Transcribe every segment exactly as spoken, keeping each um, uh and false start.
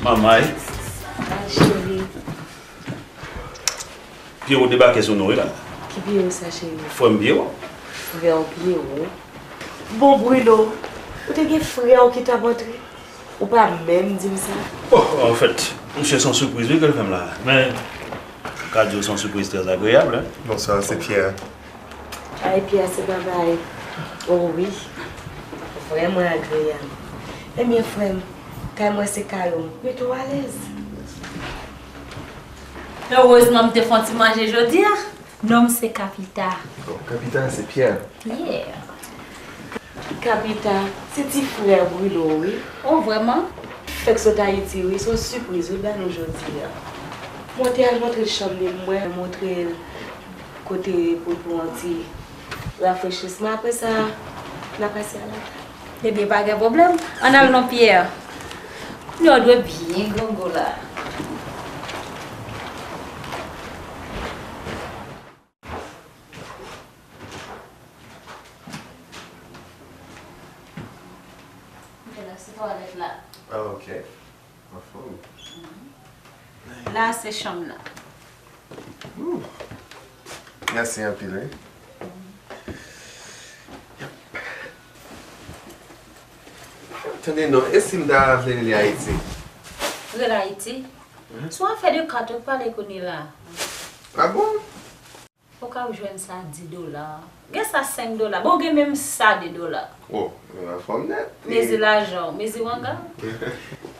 Manmay. Ay, cheri. Pierrot debake sou nou, wi, la. Ki Pierrot sa, cheri? Frè m Pierrot. Frè w Pierrot? Bon, Bruno, ou te gen frè w ki t ap antre? Ou pa menm di m sa? Bon, anfèt, misye se yon sipriz, wi, ke l fè m la. Men, m ka di w se yon sipriz trè agreyab, en. Bonswa, se Pierre. Ay, Pierre, se babay. O wi. Vrèman agreyab. Ebyen, frè m, kay mwen se kay ou. Mete w alèz. Erezman m te fè yon ti manje jodi a. Non m se Kapita. Bon, Kapita, se Pierre. Yeah. Kapita, se ti frè Bruno, wi. O, vrèman? Fèk sot Ayiti, wi. Se yon sipriz, wi, ba nou jodi a. Mwen te al montre l chanm li, mwen montre l kote pou l pran yon ti rafrechisman. Apre sa, n a pase a lakay. Ebyen, pa gen pwoblèm. Ann al non, Pierre. Kounye a w dwe byen grangou la. Ok, la se twalèt la. Ah, ok. Anfòm. La se chanm nan. Ooh. Mèsi anpil, wi. Tande non, e si m ta vle rele Ayiti? Rele Ayiti? Mhm. Se yon afè de kat ou pale kounye la. Ah bon? Ou ka jwenn sa dis dola. Gen sa senk dola. Bon, gen menm sa de dola. Oh, anfòm nèt. Mezi lajan w, mezi wanga.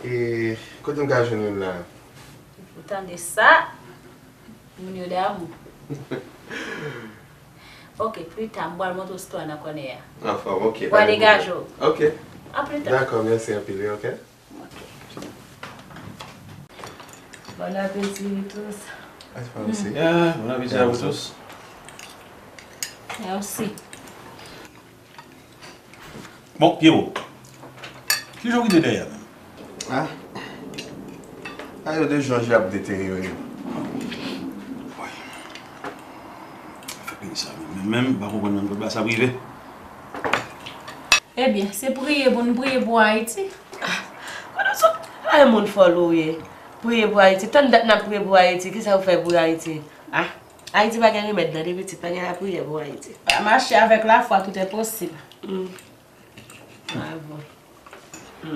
E kote m ka jwenn youn la? Ou tande sa? Moun yo damou. Ok, pita, m pral montre w istwa nan kònè a. Anfòm, ok. Ou a degaje w. Ok. A pita. Dakò, mèsi anpil, wi, ok. Ok. Bon apeti, Ritus. Mèsi. Yeah, bon apeti a vous tous. Mèsi. Bon, Pierrot, kijan w kite dèyè a menm? Ah. A yo de jan j ap deteryore. Woy. Afè peyi sa menm, menm, menm, m pa konprann menm kote bagay sa ap rive. Ebyen, se priye pou n priye pou Ayiti. Ah, kote w sot? Ay, moun fòl ou ye. Priye pou Ayiti. Tann dat n ap priye pou Ayiti. Kisa w fè pou Ayiti? Ah, Ayiti pa gen remèd nan, depi pitit pa gen lapriyè pou Ayiti. Mache avèk lafwa, tout est possible. Mm. Bravo.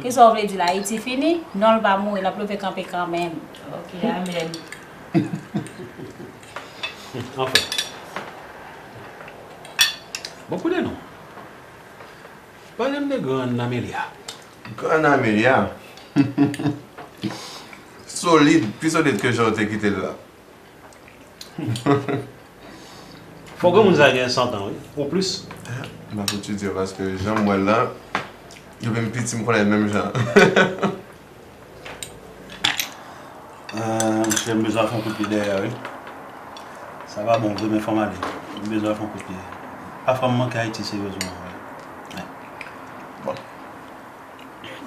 Kisa w vle di la? Ayiti fini? Non, l pa mouri, l ap leve kanpe kanmenm. Ok, amèn. Anfen. Bon, koute non. Pale m de Grann Amelia. Grann Amelia? Solid, pi solid ke jan w te kite l la. Fò granmoun sa gen san tan, wi, ou plis. M pa fouti di w, paske jan m wè l la, depi m piti, m konnen l menm jan. Ah, monchè, m bezwen fè yon kout pye dèyè, wi. Sa pa bon vre, men fò m ale. M bezwen fè yon kout pye. Pafwa, m manke Ayiti seryezman, wi. Bon.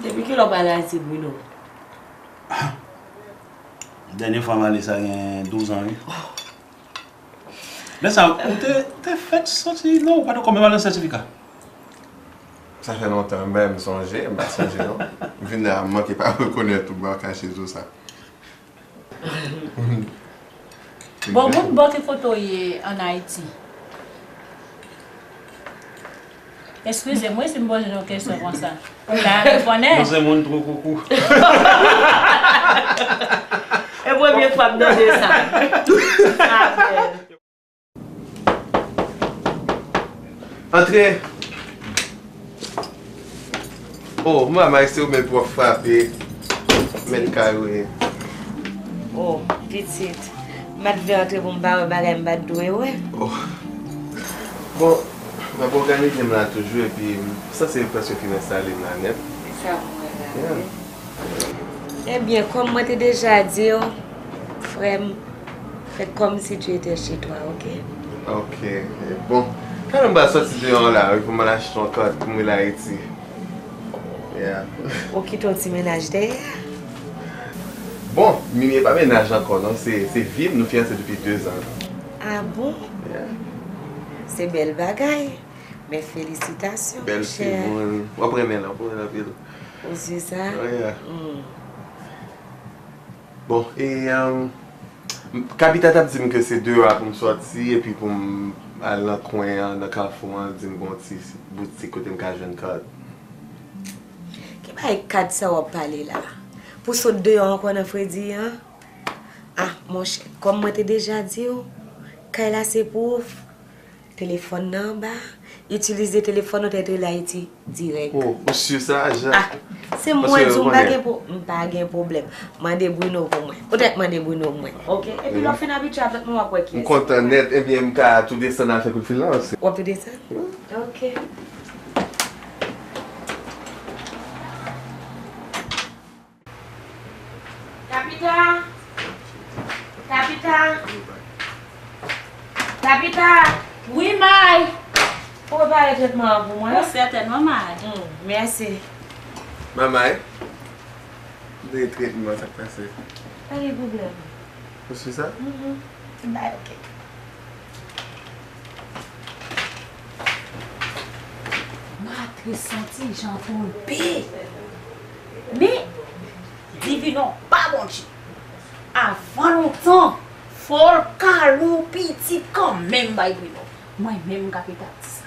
Depi kilè w pa al Ayiti, Bruno? Dènye fwa m ale, sa gen douz an, wi. Lè sa, ou te, ou te fèk soti, non, ou pa t ankò menm al nan sètifika. Sa fè lontan, m pa menm sonje, m pa sonje, non. M vin la, m manke pa rekonèt ou, m pa kache di w sa. Bon, moun bò ki kote w ye ann Ayiti? Eskize m wi si m poze w yon kesyon konsa. Ou ta renmen konnen. Nou se moun twoukoukoukou. E premye fwa m tande sa. Sa bèl. Antre. Oh, manmay, se ou menm pou w ap frape. Mèt kay ou ye. Oh, pitit. M pa t vle antre pou m pa wè bagay m pa t dwe wè. Oh. Bon, m ap òganize m la toujou, epi m sanse prèske fin enstale m la nèt. Sa m wè la, yeah, wi. Ebyen, kòm mwen te deja di w, frè m, fè kòmsi tu étais chez toi, ok? Ok. Bon, talè m pral sòti deyò la, wi, pou m al achte yon kat pou m rele Ayiti. Yeah. Ou kite yon ti mennaj dèyè? Bon, Mimi, e pa mennaj ankò, non. Se, se fi m, nou fiyanse depi dezan. Ah bon? Yeah. Se bèl bagay. Men felisitasyon, monchè. Bèl timoun. W ap renmen l, w ap renmen l anpil. Ou si sa? Oh, yeah. Hmm. Bon, e, um, Kapita t ap di m ke se deyò a pou m sòti epi pou m al nan kwen an, nan kafou an, di m gon ti boutik kote m ka jwenn kat. Ki bay kat sa w ap pale la? Pou sot deyò ankò nan fredi an? Ah, monchè, kòm mwen te deja di w, kay la se pou w. Telefòn nan anba. Itilize telefòn ou te rele Ayiti dirèk. Oh, ou si sa, Jean? Ah, se mwen di w m pa gen pwo-, m pa gen pwoblèm. Mande Bruno pou mwen. Ou te mande Bruno pou mwen. Ok? Epi lè w fin abitye avèk mwen, w ap wè kiyès. M kontan nèt. Ebyen, m ka tou desann al fè kout fil la, se. W ap tou desann? Wi. Ok. Kapita! Kapita! Kapita! Wi, May! Ou prepare tretman an pou mwen? Oh, sètènman, May. Hmm, mèsi. Manmay, m te tretman, sa k pase? Pa gen pwoblèm. Ou si sa? Mhm. Bay, ok. Matris santi jan twonpe. Men, Divino pa Bondye. Avan lontan, fò l kale w pitit kanmenm bay Bruno. Mwen menm m ka pita di sa.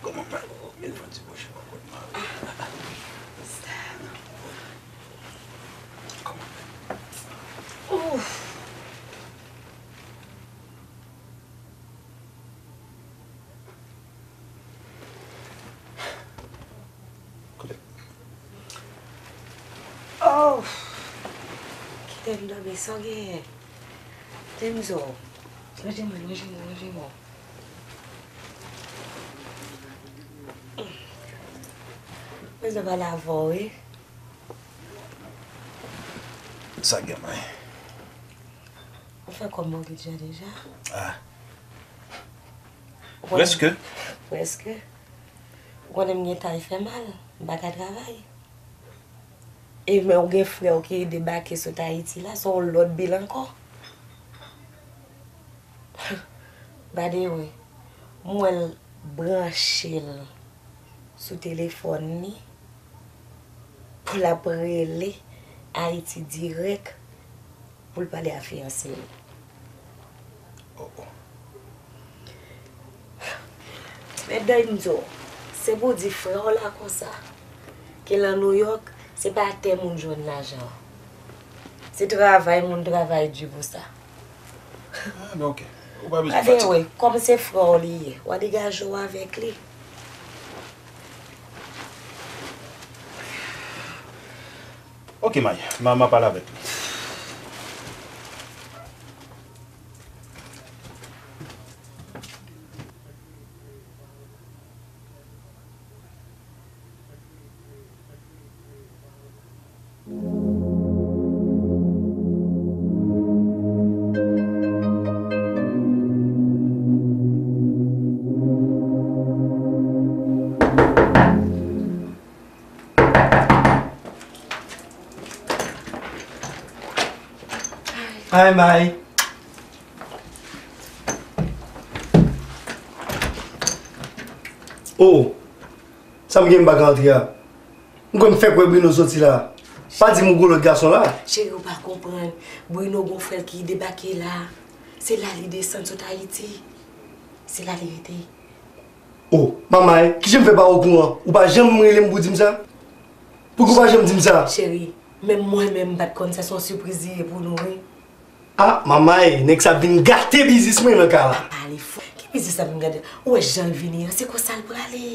Kòman m pral mete yon ti pòch nan pòt mwen? Kòman? Kote? Oh! Kite m dòmi, sa w genyen? Denzo, ranje mwen, ranje mwen, ranje mwen. Mwen bezwen pale avè w, wi. Sa gen mwen? Ou fè kòb mortgage la deja? Ah. Ou konnen, prèske. Prèske. Ou konnen m gen tay fè mal, m pa ka travay. E men ou gen frè w ki debake sot Ayiti la, se yon lòt bil ankò. By the way, m wè l branche l sou telefòn li pou l ap rele Ayiti dirèk pou l pale a fiyanse l. Oh, oh. Men Denzo, se pou di frè w la konsa, ke lan Nouyòk, se pa atè moun jwenn lajan. Se travay moun travay di pou sa. Ah, men ok. Ou pa bezwen fatige. Gade, wi, kòm se frè w li ye, w a degaje w avèk li. Ok, May, m a, m a pale avèk li. Ay, may. Oh, sa m gen m pa ka antre a? M kwè m fèk wè Bruno soti la. Pa di m ou gon lòt gason la. Cheri, ou pa konprann. Bruno gon frè l ki debake la. Se la li desann sot Ayiti. Se la li rete. Oh, manman, kijan m fè pa okouran? Ou pa janm rele m pou di m sa? Pouki w pa janm di m sa? Cheri, menm mwen menm m pa t konn sa, se yon sipriz li ye pou nou, wi. Ah, manman, nèg sa vin gate biznis mwen nan kay la. Pa pale fò. Ki biznis la vin gate? Ou wè jan l vini an, se konsa l prale.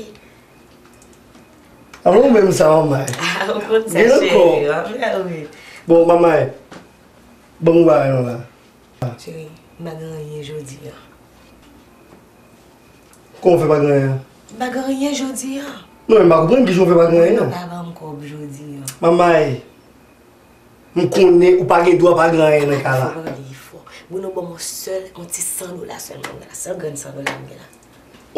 Alò, ou menm sa, manman. Ah, ou konn sa, cheri. Gen lòt kò. Wi. Bon, manman, ban m yon bagay non la. Cheri, m pa gen anyen jodi a. Kòman w fè pa gen anyen? M pa gen anyen jodi a. Non, men m pa konprann kijan w fè pa gen anyen. Bruno pa ban m kòb jodi a. Manman, m konnen ou pa gen dwa pa gen anyen nan kay la. Fò pale fò. Bruno ban m yon sèl, yon ti san dola sèlman m gen la. Sèl grenn san dola m gen la.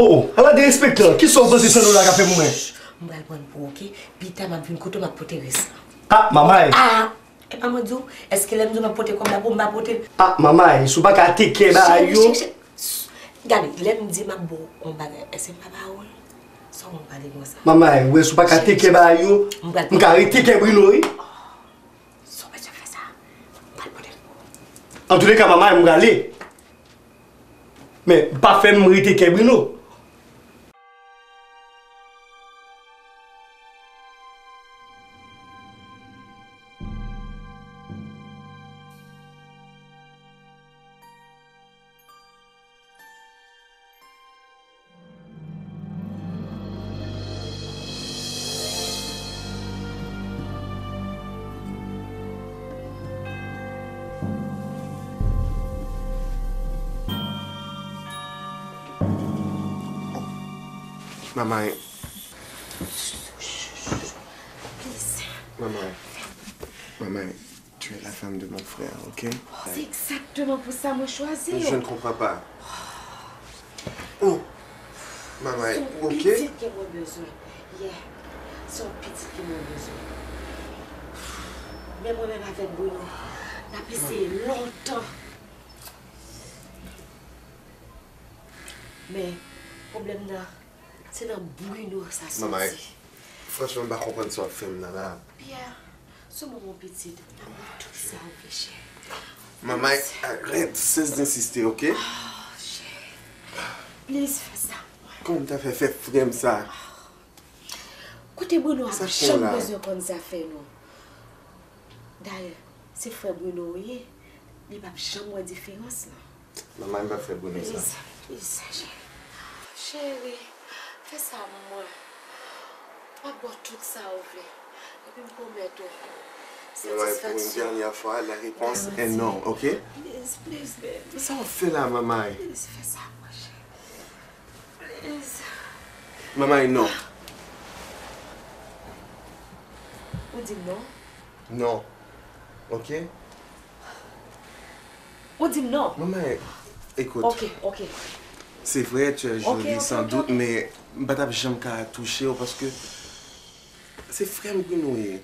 Oh, ala derespektan. Kisa w panse san dola ka fè pou mwen? M pral pran l pou ou, oke? Pita m ap vin kote w, m ap pote rès lan. Ah, manmay! Ah! E pa mwen di w, èske lè m di w m ap pote kòb la pou ou, m pa pote l? Ah, manmay, si w pa ka teke bagay yo. Cheri, cheri, cheri. Gade, lè m di m ap ba w yon bagay, èske m pa ba ou l? Sa w konn pale konsa? Manmay, ou wè si w pa ka teke bagay yo, m ka rete kè Bruno, wi. Sa w bezwen fè sa? M pral pote l pou ou. Antouleka, manmay, m prale. Men, pa fè m rete kè Bruno. Manman, Please. Manman, manman, tu es la femme de mon frère, ok? Oh, c'est exactement pour ça mwen chwazi w. Je ne comprends pas. Oh, manman, ok? Se yon pitit ke mwen bezwen. Yeah. Se yon pitit ke mwen bezwen. Men mwen menm avèk Bruno, n ap eseye lontan. Men, pwoblèm nan, se nan Bruno sa soti. Manman, franchman, m pa konprann sa w ap fè m nan la. Pierre, sou mwen, mon pitit, m ap ba w tout sa w vle, cheri. Manman, arèt, cesse d'insister, ok? Oh, cheri. Please, fè sa pou mwen. Kòman m ta fè fè frè m sa? Kote Bruno ap janm bezwen konn zafè nou. Dayè, se frè Bruno w ye, li p ap janm wè diferans lan. Manman, m p ap fè Bruno sa. Please, please, cheri. Cheri, fè sa pou mwen. M ap ba w tout sa w vle. Epi m pwomèt ou, manman, pour une dernière fois, la réponse est non, ok? Please, please, baby. Sa w ap fè la, manman? Please, fè sa pou mwen, cheri. Please. Manman, non. Ou di m non? Non. Ok? Ou di m non? Manman, écoute. Ok, ok. C'est vrai, tu es jolie, sans doute, mais m pa t ap janm ka touche w paske se frè m Bruno ye.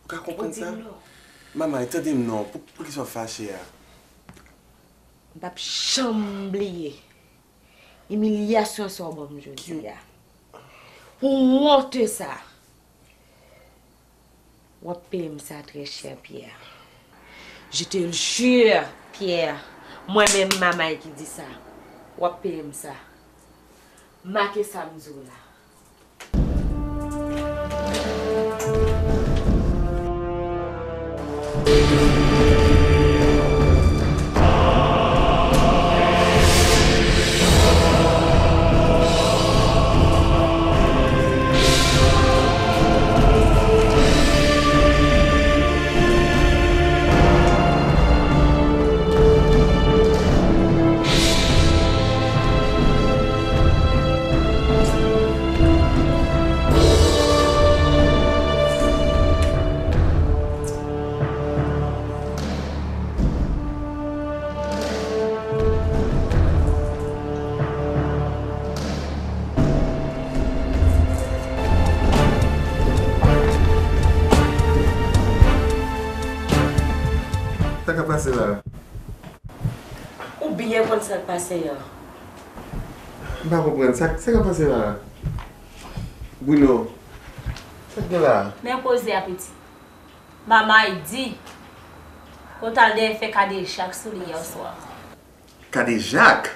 Ou ka konprann sa? Ou di m non. Manman, tande m non. Pou, poukisa w fache a? M p ap janm bliye imilyasyon sa w ban m jodi a. Pou wonte sa, w ap peye m sa trè chè, Pierre. Je te le jure, Pierre. Mwen menm, manman ki di sa. W ap peye m sa. Make sa m di w la. Sa k ap pase la? Ou byen konn sa k pase a. M pa konprann. Sa, sa k ap pase la? Bruno, sa k gen la? Men koze a, pitit. Manman di, ou t al dèyè fè kadejak sou li yè swa. Kadejak?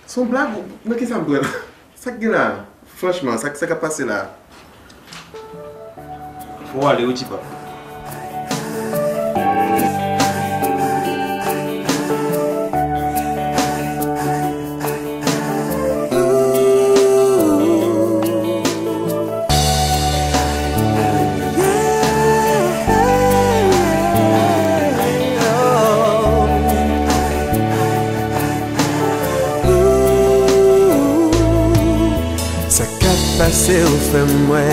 Se yon blag? Nan kisa m pran? Sa k gen la? Franchman, sa, sa k ap pase la? Fò w ale wi, ti pa. Sa k ap pase w fè m wè,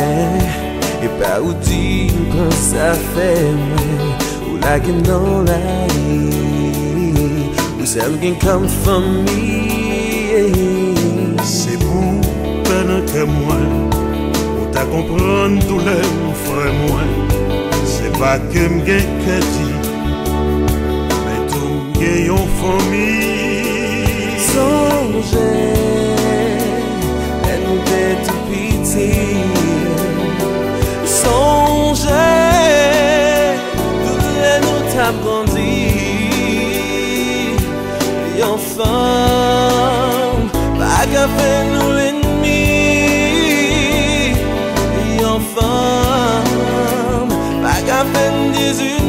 e pa ou di m konsa fè mwen, ou lage m nan lari, ou sèl gen kòm fanmi. Se pou Mwen, ou ta konprann doulè ou, frè mwen. Se pa ke m gen kè di, men tou m gen yon fanmi. Sonje lè nou te tou piti. Sonje tout lè nou t ap grandi. Yon fanm pa ka fè nou lènmi. Yon fanm pa ka fè n dezini.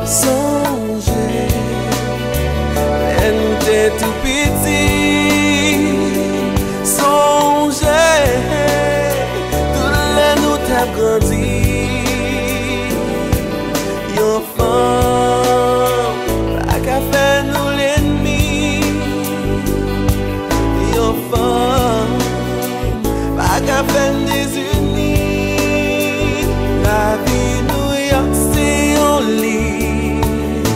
Sonje lè nou te tou piti. Sonje tout lè nou t ap grandi. Yon fanm pa ka fè nou lènmi. Yon fanm pa ka fè n dezini. Lavi nou yon se yon liv.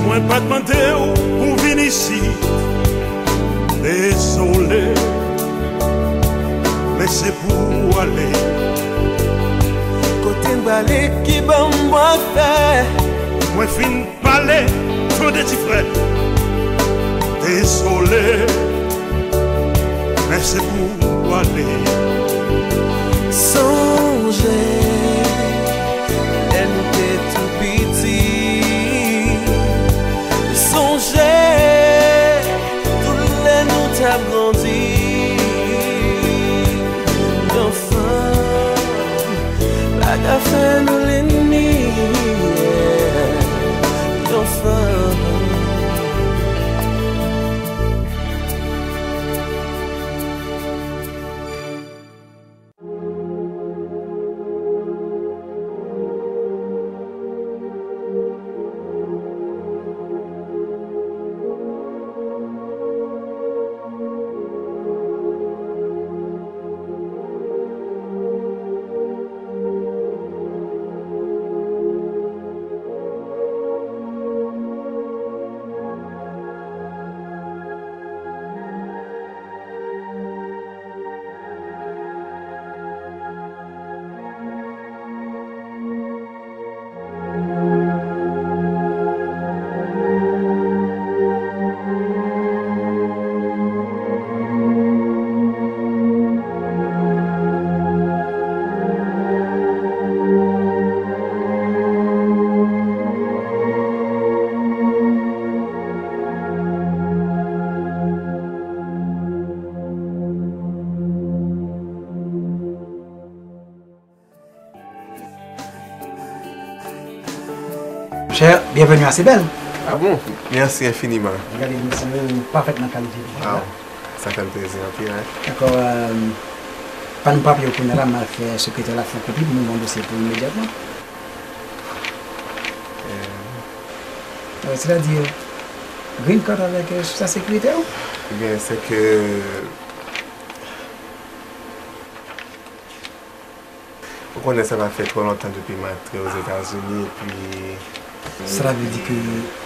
Mwen pa t mande w pou w vin isit. Dezole, men se pou w ale. Kote m prale, ki ban m bwa fè. Mwen fin pale, tande ti frè. Dezole, men se pou w ale. Sonje lè nou te tou piti. Sonje tout lè nou t ap grandi. Yon fanm pa ka fè nou lènmi. Yon fanm. Chè, bienvenue à Sibel. Ah bon? Merci infiniment. Gade, misye, ou pafètman kalifye pou jwèt la. Sa fè m plezi anpil, wi. Dakò, euh, pa nou pa peye kounye a la, m al fè sekretè la fè yon kopi pou nou ban dosye pou imedyatman. Euh, c'est-à-dire, green card avec, euh, social sécurité ou? Ebyen, c'est que Ou konnen sa pa fè twò lontan depi m antre Ozetazini, epi... Sa vle di ke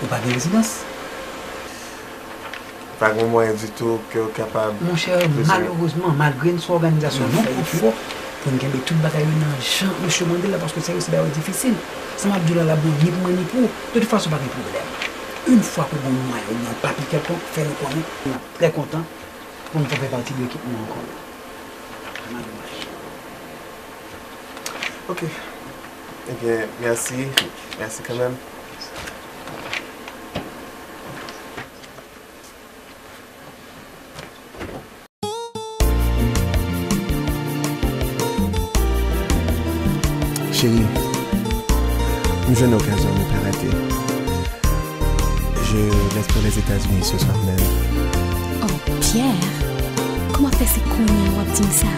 ou pa gen rezidans? Pa gen mwayen ditou ke w kapab... Monchè, malerezman, malgre n se yon òganizasyon non pwofit pou n kenbe tout bagay yo nan jan misye mande l la, paske serye se bagay yo difisil. Sa m ap di w la, la bon ni pou mwen ni pou ou. De tout fason, pa gen pwoblèm. Yon fwa ke w gen yon mwayen oubyen yon papye kèlkonk, fè nou konnen. N ap trè kontan pou n fè w fè pati de ekip nou ankò. Vrèman domaj. Ok. Ebyen, mèsi. Mèsi kanmenm. Cheri, m jwenn okazyon m pa rate. Je laisse pour les États-Unis ce soir même. Oh, Pierre, kòman fè se kounye a w ap di m sa?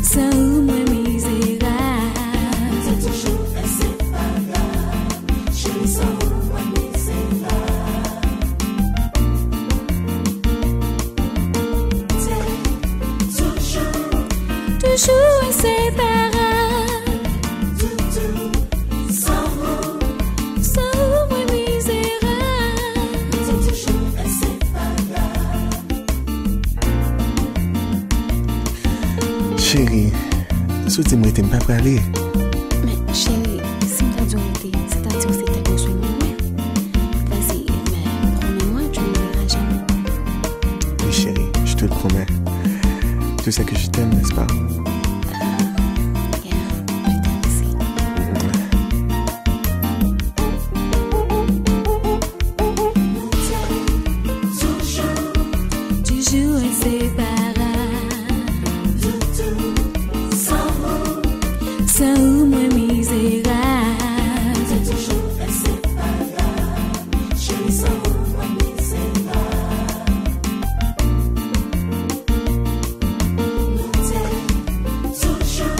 San ou mwen mizerab. Nou te toujou enseparab. Cheri, san ou mwen mizerab. Nou te toujou, toujou enseparab. Toutou, san ou, san ou mwen mizerab. Nou te toujou enseparab. Cheri, si w di m rete, m pa prale. Men, cheri, si m ta di w rete, se ta di w se tèt mwen sou mwen, wi. Vas-y, mais promets-moi, tu ne me diras jamais. Oui, chérie, je te le promets. Tu sais que je t'aime, n'est-ce pas? Yeah, je t'aime aussi. Toujou enseparab. San ou mwen mizerab. Toujou enseparab. Cheri, san ou mwen mizerab. Nou te toujou,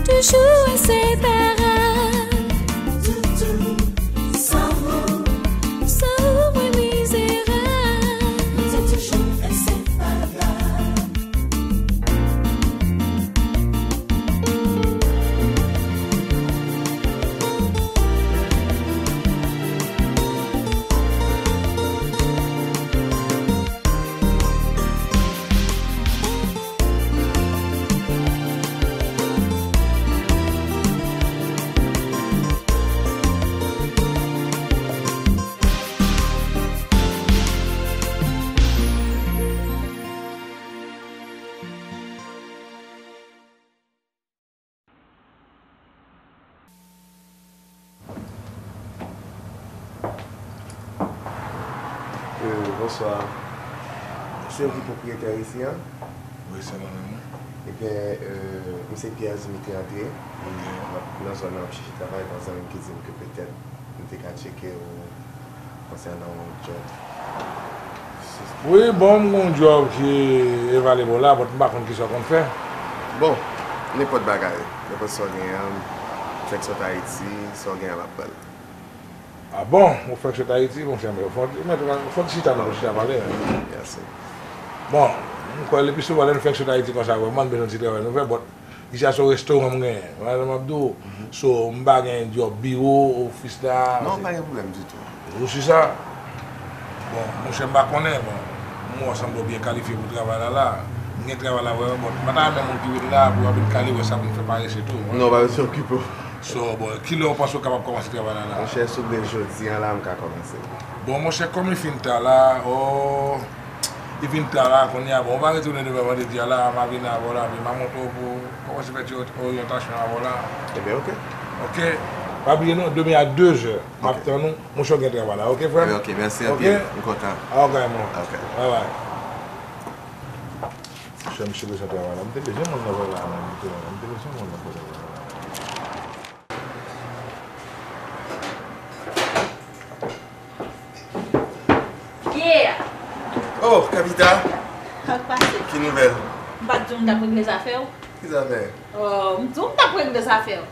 toujou enseparab. Toutou, san ou, san ou mwen mizerab. Nou te toujou enseparab. Euh, bonswa. Se ou ki pwopriyetè isi a? Wi, se mwen menm, wi. Ebyen, euh, m se Pierre Dimitri André. Ok. M ap nan zòn nan, m ap chèche travay, gen yon zanmi m ki di m ke petèt m te ka tcheke ou konsènan yon djòb. Wi, bon, m gen yon djòb ki evalye bò la, but m pa konn kisa w konn fè. Bon, nenpòt bagay, nenpòt sa w genyen an, m fèk sot Ayiti, sa w genyen an, m ap pran l. A bon, ou fèk sot Ayiti, monchè, men fò, men fò n chita, non, chita pale, men. Mèsi. Bon, m kwè le pi souvan lè n fèk sot Ayiti konsa, vrèman, n bezwen ti travay nou fè, but Isi a se yon restoran m genyen. Ou konprann sa m ap di w? So, m pa gen djòb biwo, ofis la. Non, pa gen pwoblèm ditou. Ou si sa? Bon, monchè, m pa konnen, bon. M wè w sanble w byen kalifye pou travay la, la. M gen travay la vrèman, bon. M pa ta renmen moun ki vin la pou yo vin kale, wè sa pou m fè parese tou, wi. Non, pa bezwen okipe w. So, bon, kilè w panse w kapab kòmanse travay la, la? Monchè, si w vle jodi a la, m ka kòmanse. Bon, monchè, kòm li fin ta la, oh, li fin ta la, kounye a, bon, ou pa retounen demen vandredi a la, m a vini avè w la, epi m a montre w pou kòmanse fè ti oryantasyon avè w la. Ebyen, oke. Oke. Pa bliye non, demen a dezè, m ap tann ou. Monchè, w gen travay la, oke, frè m? Ebyen, oke, mèsi anpil. M kontan. Oke, mon. Oke. Bye bye. Monchè, misye bezwen travay la. M te bezwen moun nan travay la, menm. M te bezwen moun nan travay la. Pierre! Oh, Kapita! Sa k pase? Ki nouvèl? M pa t di w m t ap regle zafè w? Ki zafè? Oh, m di w m t ap regle zafè w.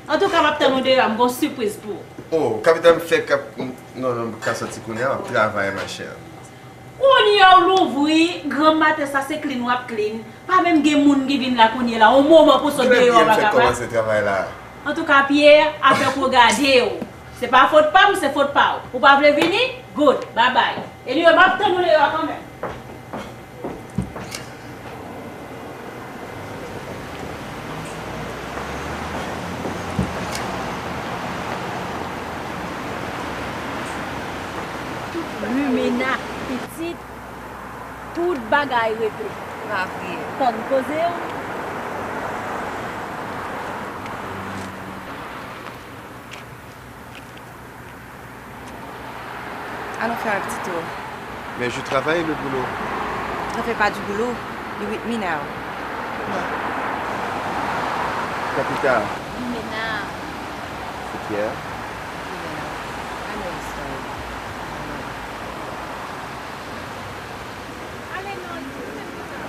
Antouka, m ap tann ou deyò a, m gen yon sipriz pou ou. Oh, Kapita, m fèk ap, non, non, m ka soti kounye a, m ap travay, machè. Kounye a w louvri, granm maten sa se clean w ap clean. Pa menm gen moun ki vin la kounye la. Yon moman pou sot deyò a pa ka pase. Trè byen, m fèk kòmanse travay la. Antouka, Pierre, afè pou gade w. Se pa fot pa m, se fot pa w. Ou pa vle vini? Good, babay. Anyway, m ap tann ou deyò a kanmenm. Limena, pitit, tout bagay regle. Pa vre. Tann koze yo. Allons faire un petit tour. Mais je travaille le boulot. Ça fait pas du boulot. You with me now. Kapita. Limena. C'est Pierre. Limena. I know the story. Ale non, li menm ki ta.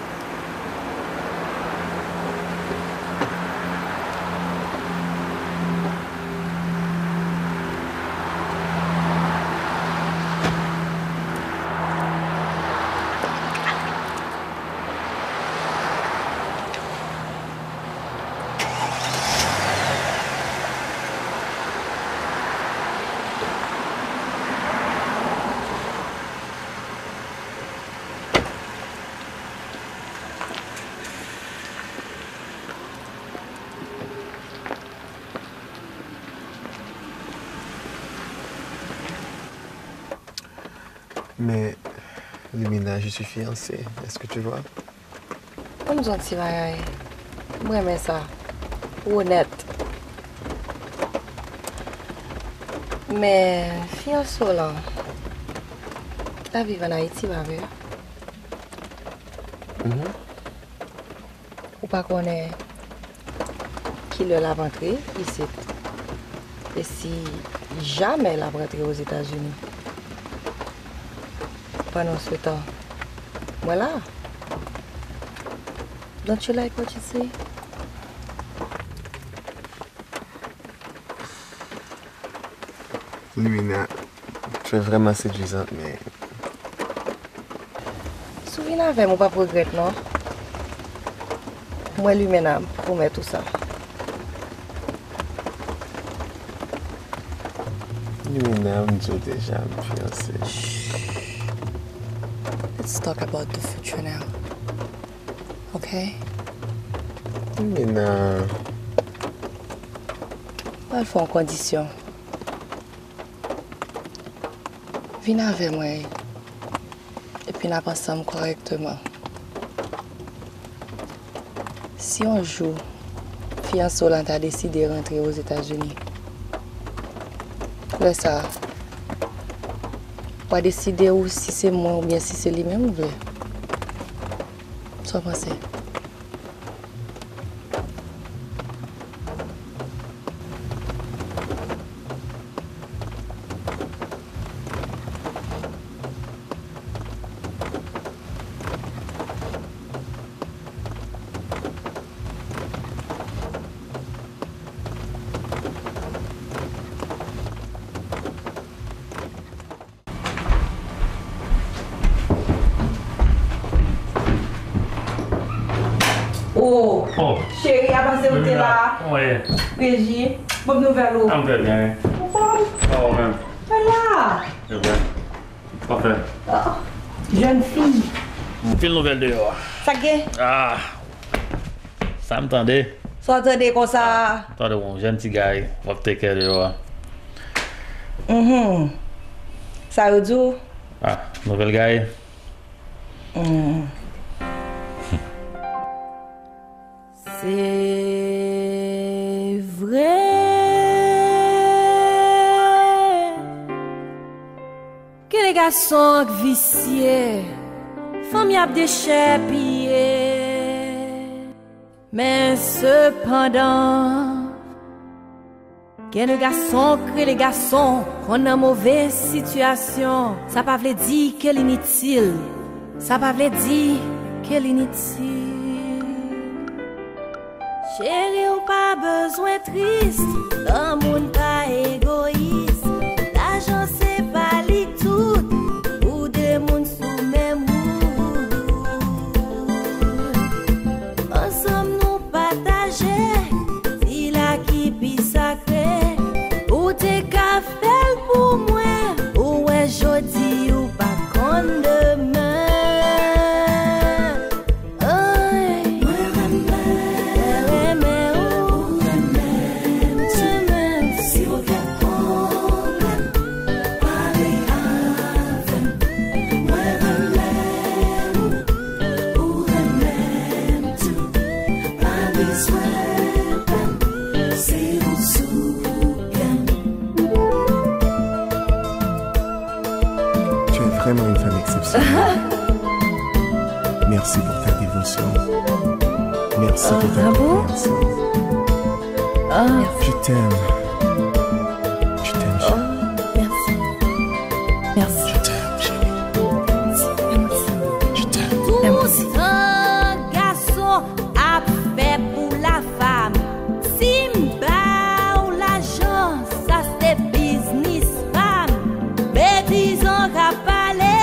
Mais, Lumina, je suis fiancé. Est-ce que tu vois? Ban m di w yon ti bagay. M renmen sa. Ou onèt. Men, fiyanse w lan, l ap viv ann Ayiti, pa vre? Mhm. Ou pa konnen kilè l ap antre isit. E si jamè l ap rantre Ozetazini. Pandan se tan, mwen la. Don't you like what you see? Lumina, tu es vraiment séduisante, mais... Si w vin avè m, ou p ap regrèt, non. Mwen, Lumina, m pwomèt ou sa. Lumina, m di w deja, m fiyanse. Let's talk about the future now. Ok? Lumina. Pral fè yon kondisyon. Vin avè mwen, epi n ap ansanm kòrèkteman. Si yon jou, fiyanse w lan ta deside rantre Ozetazini, lè sa a, w a deside ou si se mwen oubyen si se li menm ou vle. Sa w panse? Oh, oh, cheri a, panse ou te la. Kòman w ye? Reji, bon nouvèl ou? Ah, m trè byen, wi. Ou fòm? Kòman w menm? Mwen la. Se vre. Pafè. Oh, jèn fi. Anpil nouvèl deyò a. Sa k gen? Ah. Sa m tande. Sa w tande konsa? Ah, tande yon jèn ti gay w ap teke deyò a. Mhm. Sa yo di w? Ah, nouvèl gay. Mm. Se vre ke de gason k visye, fanm y ap dechèpiye. Men sepandan, gen de gason k rele gason, konn nan move sitiyasyon. Sa pa vle di ke l initil. Sa pa vle di ke l initil. Cheri, ou pa bezwen tris, granmoun pa egoyis. Lajan se pa li tout, pou de moun sou menm wout. Ansanm nou pataje, sila ki pi sakre. Ou te ka fè l pou mwen, ou wè jodi ou pa konn demen. Ay. Mwen renmen, mwen renmen ou. Ou renmen m tou. Renmen m tou. Si w gen pwoblèm, pale avè m. Mwen renmen ou. Ou renmen m tou. Pa bezwen pè m. Se ou sou kè m. Tu es vraiment une femme exceptionnelle. Merci pour ta dévotion. Merci pour ta compréhension. Je t'aime. Je t'aime, chérie. Merci. Merci. Je t'aime, chérie. Merci. Je t'aime. Tout sa gason ap fè pou lafanm. Si m ba w lajan, sa se biznis pa m. Betiz an ka pale,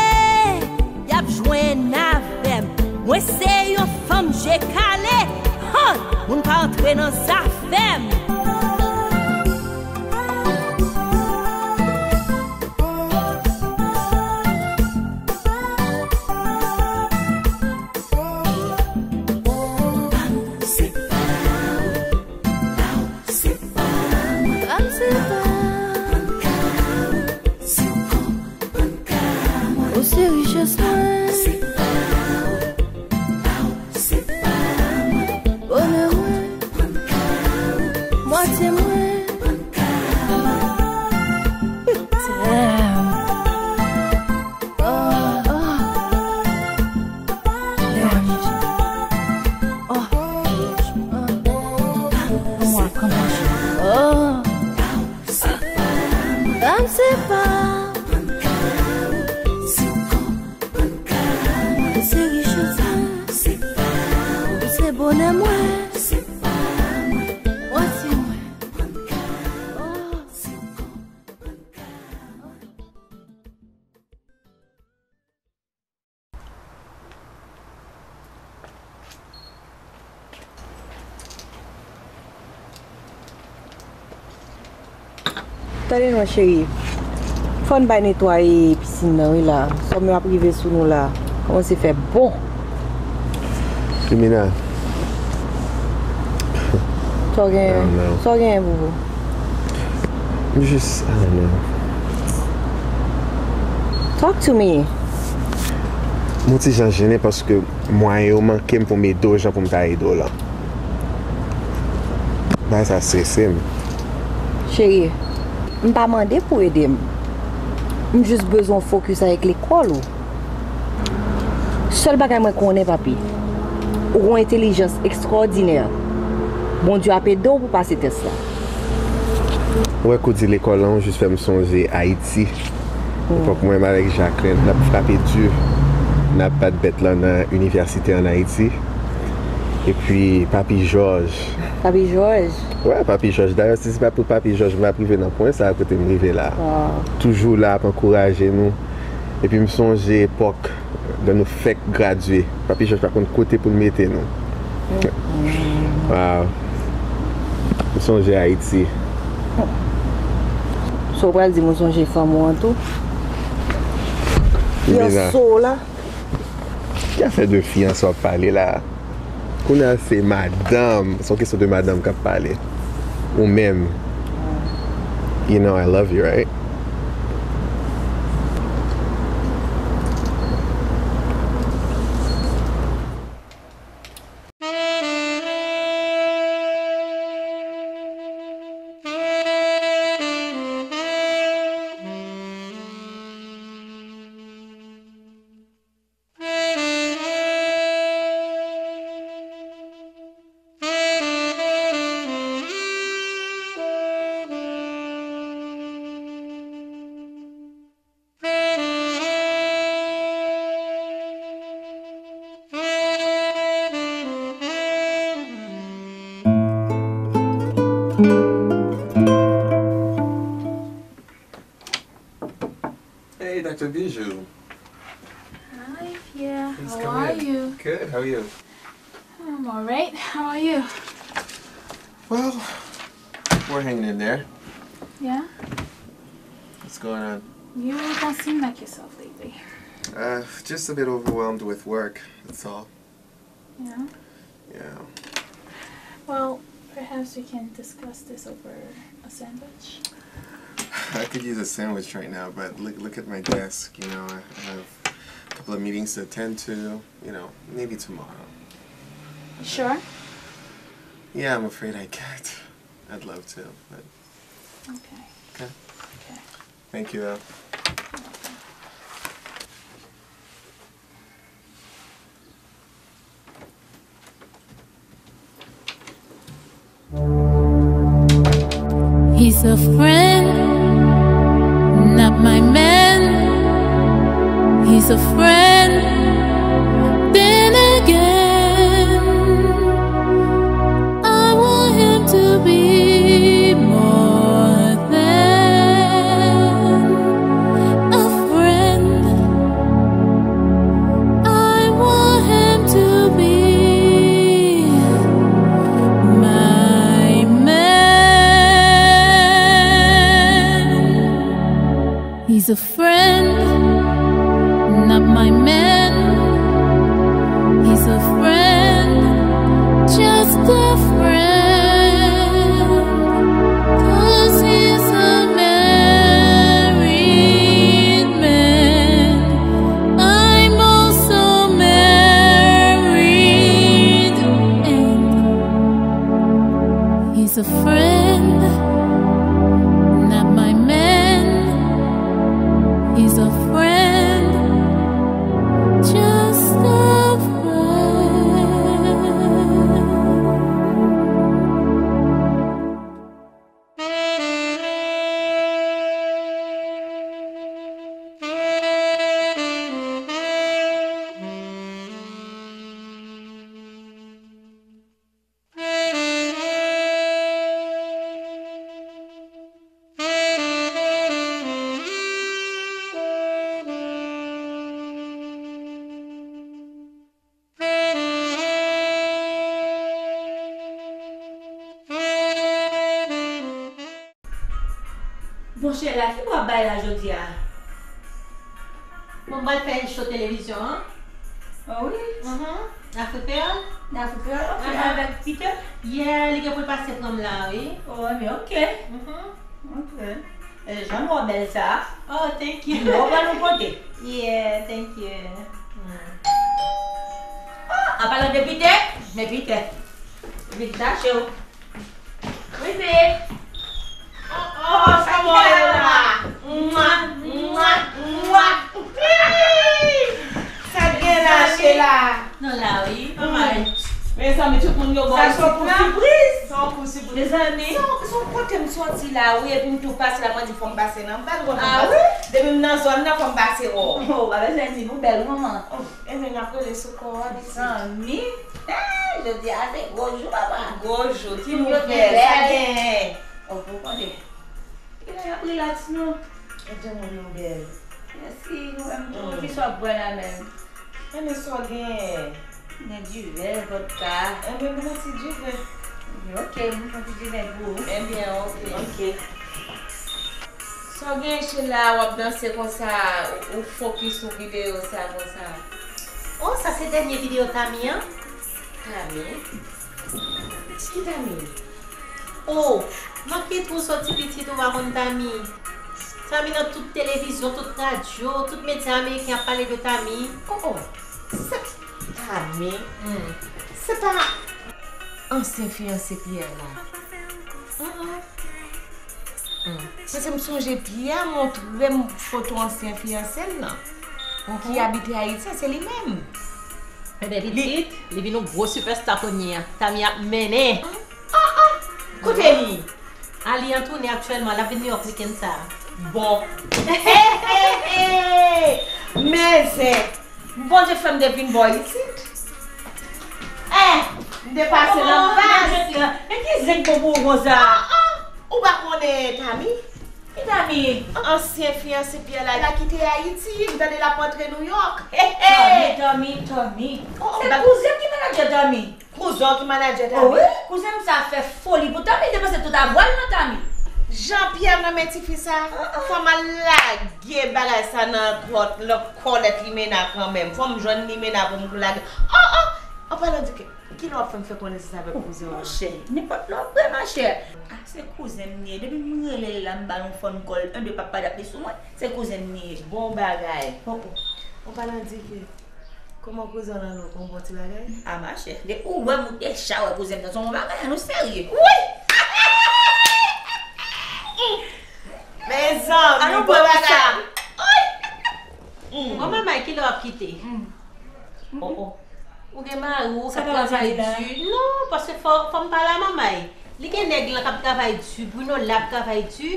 y ap jwenn avè m. Mwen se yon fanm je kale, han, moun pa antre nan zafè m. Pati mwen. Damn. Oh, oh. Damn. Oh. Mwen konn. Oh. Damn, se pa. Se richès mwen. Se bonè mwen. Mwen se mwen. Oh. Tande non cheri. Fò n bay netwaye pisin nan wi la. Sòmè ap rive sou nou la. Kòmanse fè bon. Limena. Sa w gen? Sa w gen pou ou? M jis, I don't know. Talk to me. M on ti jan jennen paske mwayen yo manke m pou m ede w jan pou m ta ede w lan. Bagay sa strese m. Cheri, m pa mande pou w ede m. M jis bezwen w fokis avèk lekòl ou. Sèl bagay mwen konnen, papi, ou gon entèlijans ekstraòdinè. Bondye ap ede w pou pase tès la. Ou wè kou di lekòl lan, ou jis fè m sonje Ayiti. Epòk mwen menm avèk Jacqueline, n ap frape di, n ap bat bèt lan nan inivèsite ann Ayiti. Epi Papi Jòj. Papi Jòj? Wè, Papi Jòj. Dayè, si se pa pou Papi Jòj, m p ap rive nan pwen sa a kote m rive la. Toujou la ap ankouraje nou. Epi m sonje epòk lè nou fèk gradye. Papi Jòj pa konn kote pou l mete nou. Waw. M sonje Ayiti. So w pral di m ou sonje fanm ou an tou? Fiyanse w la? Ki afè de fiyanse w ap pale la? Kounye a se madanm, se yon kesyon de madanm k ap pale. Ou menm. You know I love you, right? Hey, Doctor Bijou. Hi, Pierre. Please come in. How are you? Good. How are you? I'm all right. How are you? Well, we're hanging in there. Yeah? What's going on? You don't seem like yourself lately. Uh, just a bit overwhelmed with work, that's all. Yeah? Yeah. Well, perhaps we can discuss this over a sandwich. I could use a sandwich right now, but look, look at my desk, you know, I have a couple of meetings to attend to, you know, maybe tomorrow. You sure? Yeah, I'm afraid I can't. I'd love to, but Okay. Okay. Okay. Thank you, though. He's a friend, not my man. He's a friend, then again, I want him to be more than a friend. I want him to be my man. He's a friend, not my man. He's a friend, just a friend. 'Cause he's a married man. I'm also married, and he's A friend, not my man. He's a friend, just a friend. Bon, Shella, ki w ap bay la jodi a? Bon, m pral fè show televizyon an. Ah wi? Mhm. Afri Kreyòl. Nan Afri Kreyòl, ok, avèk Peter? Yeah, li gen pou l pase pran m la, wi. Oh, ebyen, ok. Mhm. Ok. E jan w bèl sa. Oh, thank you. Mwen pral nou kote. Yeah, thank you. Mm. Ah, an palan de Peter, men Peter vin chache w. Wi, fi. Oh, oh, sa gen la? Mwa, mwa, mwa. Sa gen la, Shella? Nou la, wi, pa mal. Mezanmi, tout moun yo ba w sipriz. Sa se yon kou sipriz. Se yon kou sipriz. Mezanmi. Se yon, se yon kote m soti la, wi, epi m tou pase la, mwen di fò m pase nan. M pa t konn fò m pase. Ah wi? Depi m nan zòn nan, fò m pase wè w. Oh, pa bezwen di, ou bèl, manman. Oh, ebyen, n ap rele sou kò w, wi. Mezanmi. Eh, jodi a se gwo jou, papa. Gwo jou, ki nouvèl, sa genyen? Oh, pou konnen. Genyen y ap relax, non. E jan moun yo bèl. Mèsi, ou menm tou, ki sa w ap bwè la menm? Ebyen, sa w genyen? Gen divè, vòdka. Ebyen, ban m yon ti divè. Ok, m pran ti divè pou ou. Ebyen, ok. Ok. Sa w genyen, Shella, w ap danse konsa, ou, ou fokis sou videyo sa konsa? Oh, sa se dènye videyo Tami an. Tami? Ki Tami? Oh, manke tou soti pitit ou pa konn Tami. Tami nan tout televizyon, tout radyo, tout medya ameriken ap pale de Tami. Oh, oh, se Tami. Hmm. Se pa ansyen fiyanse Pierre la? Mm, mm. Hmm. Paske m sonje Pierre montre m foto ansyen fiyanse l lan, ki abite Ayiti, se li menm. Ebyen, pitit, li vin yon gwo sipèsta kounye a. Tami ap mennen. Ah, ah! Kote li? A, li an toune aktyèlman, l ap vin New York wikenn sa a. Bon. Hey, hey, hey! Men zen! Bondye fè m te vin bò isit. Eh, m te pase nan baz. Men ki zen k bon pou ou konsa? Ah, ah! Ou pa konnen Tami? Ki Tami? Ansyen fiyanse Pierre la, l a kite Ayiti, m tande l ap rantre New York. Hey, hey! Tami, Tami, Tami. Oh, oh, se kouzen m ki manadjè Tami. Kouzen w ki manadjè Tami? Oh wi, kouzen m sa fè foli pou Tami, l depanse tout avwa l nan Tami. Jean Pierre nan men tifi sa, fò m al lage bagay sa nan kò, nan kòlèt Limena kanmenm. Fò m jwenn Limena pou m lage. Oh, oh! An palan di ke, kilè w ap fè m fè konesans avèk kouzen w lan? Monchè, nenpòt lè w vle, machè. Ah, se kouzen m li ye. Depi m rele l la, m ba l yon phone call, en de pap pa dat li sou mwen. Se kouzen m li ye. Bon bagay. Oh, oh. An palan di ke, kòman kouzen w lan, nou, yon bon ti bagay? A, machè, depi w wè m ou deja wè kouzen m nan, se yon bon bagay, an, nou serye. Wi! Mezanmi, bon bagay. Bon, manmay, kilè w ap kite? Oh, oh. Ou gen mari w k ap travay di. Non, paske fò, fò m pale a manmay. Li gen nèg lan k ap travay di, Bruno la ap travay di,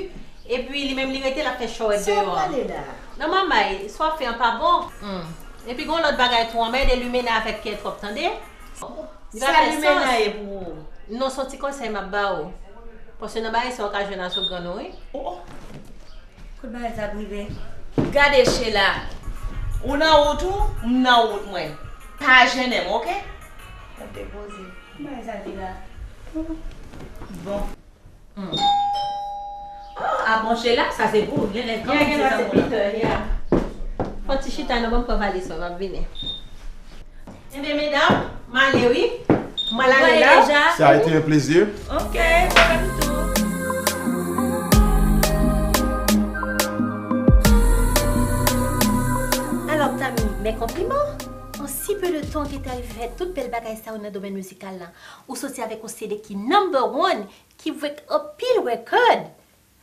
epi li menm li rete l ap fè chòwèt deyò a. Sa w ap pale la? Non, manmay, sa w ap fè an pa bon. Hmm. Epi gen yon lòt bagay tou, an mède Limena avèk Pierre twòp, tande? Li pa fè sans. Sa Limena ye pou ou? Non, se yon ti konsèy m ap ba w. Paske nan bagay sa w ka jwenn asou grann ou, wi. Oh, oh. Kote bagay sa ap rive? Gade Shella. Ou nan wout ou, m nan wout mwen. Pa jennen m, oke? Tande poze. Kote bagay sa di la? Bon. Hmm. Oh, a bon, Shella, sa se pou ou. Gen lè kanmenm se sa pou ou la. Fò ti chita, non, ban m pran valiz mwen, m ap vini. Ebyen, medam, m ale wi. M al ale la. Ça a été un plaisir. Ok, mwen menm tou. Alò, Tami, mes compliments. En si peu de temps, ou te rive fè tout bèl bagay sa yo nan domèn mizikal la. Ou soti avèk yon C D ki number one, ki break anpil record.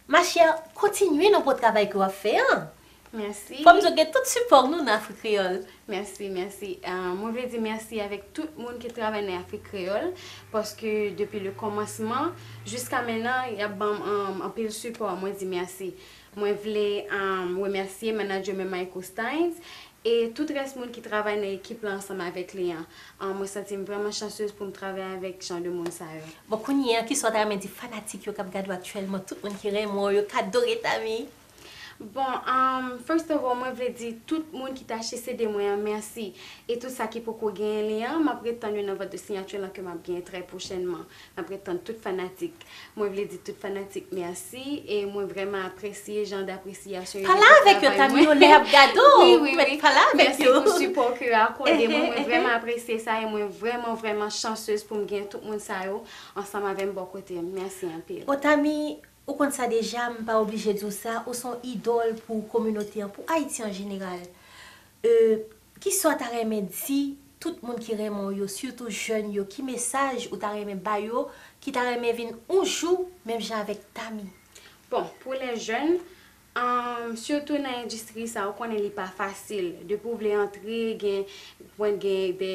Ma chère, kontinye nan bon travay ke w ap fè an. Mèsi. Fò m di w gen tout sipò nou nan Afrik Kreyòl. Mèsi, mèsi. Ah, mwen vle di mèsi avèk tout moun ki travay nan Afrik Kreyòl, paske depi le kòmansman jiska mennan, y ap ban m um, anpil sipò. Mwen di mèsi. Mwen vle um, remèsye manager mwen Michael Steins e tout rès moun ki travay nan ekip la ansanm avèk li an. Ah, mwen santi m vrèman chansez pou m travay avèk jan de moun sa yo. Bon, kounye a, kisa w ta renmen di fanatik yo k ap gade w aktyèlman, tout moun ki renmen w yo, k adore Tami? Bon, um, first of all, mwen vle di tout moun ki t achte C D mwen an mèsi. E tout sa ki poko genyen li an, m ap ret tann yo nan vant de siyati lan ke m ap genyen trè pwochènman. M ap ret tann tout fanatik. Mwen vle di tout fanatik mèsi e mwen vrèman apresye jan dapresyasyon yo Pale avèk yo, Tami, yo lè y ap gade w. Wi, wi, wi. Pale avèk yo. Mèsi pou sipò ke yo akòde mwen. Mwen vrèman apresye sa e mwen vrèman, vrèman chansez pou m gen tout moun sa yo ansanm avè m bò kote m. Mèsi anpil. Bon, Tami, ou konn sa deja, m pa oblije di w sa, ou se yon idòl pou kominote an, pou Ayiti an jeneral. Euh, kisa w ta renmen di tout moun ki renmen w yo, sitou jèn yo, ki mesaj ou ta renmen ba yo, ki ta renmen vin yon jou menm jan avèk Tami? Bon, pou lè jèn, um, sitou nan endistri sa, ou konnen li pa fasil. Depi w vle antre, gen, gen de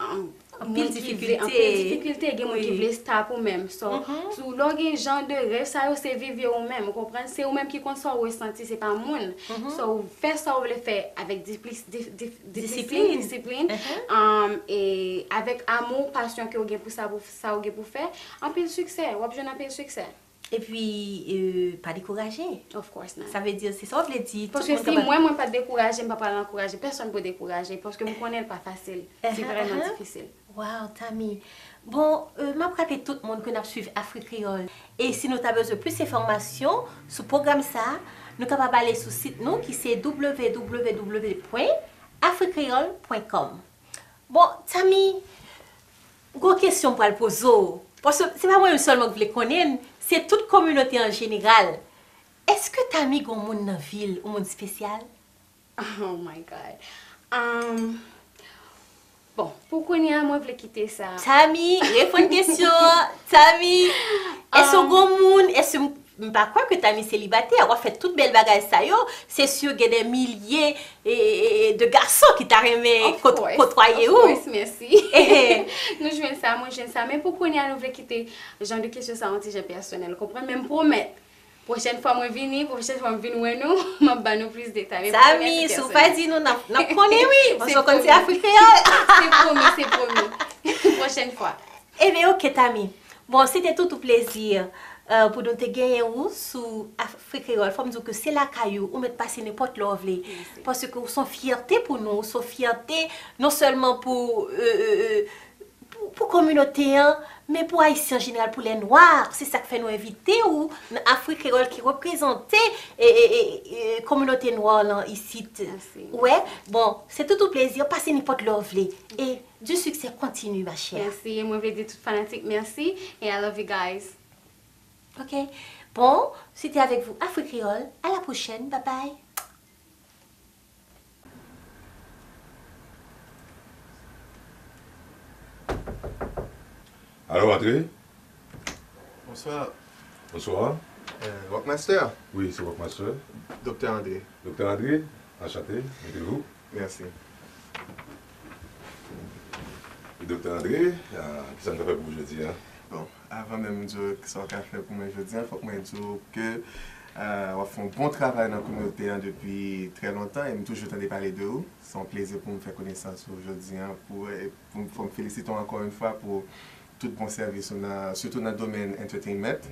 um, Anpil moun ki vle, anpil difikilte, gen moun ki vle stop ou menm. So, si w lè w gen jan de rèv sa yo, se viv yo ou menm, ou konprann? Se ou menm ki konn sa w resanti, se pa moun. So, ou fè sa w vle fè avèk diplis, dif, dif, disiplin, disiplin, um, e avèk amou, pasyon ke w gen pou sa, pou sa w gen pou fè, anpil siksè, w ap jwenn anpil siksè. Epi, euh, pa dekouraje. Of course not. Sa vle di, se sa w vle di, tout Paske moun si kapab mwen, mwen pa t dekouraje, m pa pral ankouraje pèsonn pou dekouraje, paske m konnen l pa fasil. Li vrèman difisil. Wow, Tami. Bon, euh, m ap raple tout moun ke n ap swiv Afrik Kreyòl. E si nou ta bezwen plis enfòmasyon sou pwogram sa a, nou kapab ale sou sit nou ki se w w w pwen afrik kreyòl pwen kòm. Bon, Tami, gwo kesyon m pral poze w. Paske se pa mwen menm sèlman k vle konnen l, se tout kominote an jeneral. Èske Tami gon moun nan vi l, yon moun espesyal? Oh my God. Um, bon, pou kounye a, mwen vle kite sa. Tami, reponn kesyon an. Tami, èske w gon moun, èske m, m pa kwè ke Tami selibatè, w ap fè tout bèl bagay sa yo, se si gen de milye e, e, e, de gason ki ta renmen kot, kotwaye ou. Of course, mèsi. Nou jwenn sa, mwen jwenn sa. Men pou kounye a, nou vle kite jan de kesyon sa yon ti jan pèsonèl, konprann? Men m pwomèt, pwochèn fwa mwen vini, pwochèn fwa m vin wè nou, m ap ba nou plis detay. Men pou kounye a, Tami, se si w pa pèsonèl. Di nou, n ap, n ap konnen, wi. Paske w konn se Afrik Kreyòl. Se pwomi, se pwomi. Pwochèn fwa. Ebyen, oke, Tami. Bon, se te tout yon plezi, euh, pou nou te genyen ou sou Afrik Kreyòl. Fò m di w ke se lakay ou, ou mèt pase nenpòt lè w vle. Paske ou se yon fyète pou nou, ou se yon fyète non sèlman pou, euh, euh, euh, pou, pou kominote an, men pou Ayisyen an jeneral, pou lè nwa. Se sa k fè nou envite ou nan Afrik Kreyòl ki reprezante, e, e, e, e, kominote nwa lan isit. Mèsi. Ou wè? Bon, se tout yon plezi, pase nenpòt lè w vle. E du succès continue, ma chère. Mèsi, e mwen vle di tout fanatik mèsi, e I love you guys. Ok. Bon, c'était avec vous Afrik Kreyòl. À la prochaine. Bye bye. Alo, antre. Bonswa. Bonswa. Euh, Rockmaster. Wi, se Rockmaster. Doktè André. Doktè André, anchante, mete vou. Mèsi. E Doktè André, ah, kisa n ka fè pou ou jodi a? Bon, avan menm m di w sa w ka fè pou mwen jodi a, fòk mwen di w ke euh, w ap fè yon bon travay nan kominote an depi trè lontan e m toujou tande pale de ou. Se yon plezi pou m fè konesans ou jodi a, pou, e pou m, pou m felisite w ankò yon fwa pou tout bon sèvis ou nan, sitou nan domèn entertainment.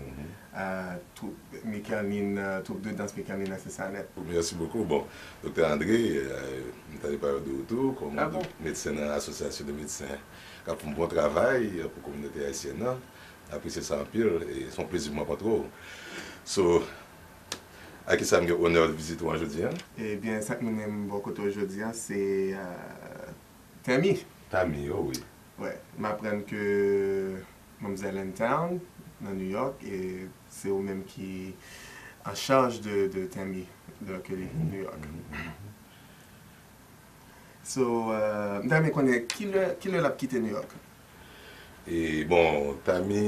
Euh, twoup Mikerline, euh, twoup de dans Mikerline nan se sa nèt. Merci beaucoup. Bon, Doktè André, euh, m tande pale de ou tou, kòm medsen nan Association de Médecins k ap fè yon bon travay pou kominote ayisyèn nan. M apresye sa anpil, e se yon plezi pou mwen rankontre w. So, a kisa m gen onè vizite w an jodi a? Ebyen, sa k mennen m bò kote w jodi a, se euh, Tami. Tami, o wi. Wè, m aprann ke manmzèl in town nan New York e se ou menm ki an chaj de, de Tami, de ke li vin New York. So, euh, m ta renmen konnen kilè, kilè l ap kite New York? E bon, Tami,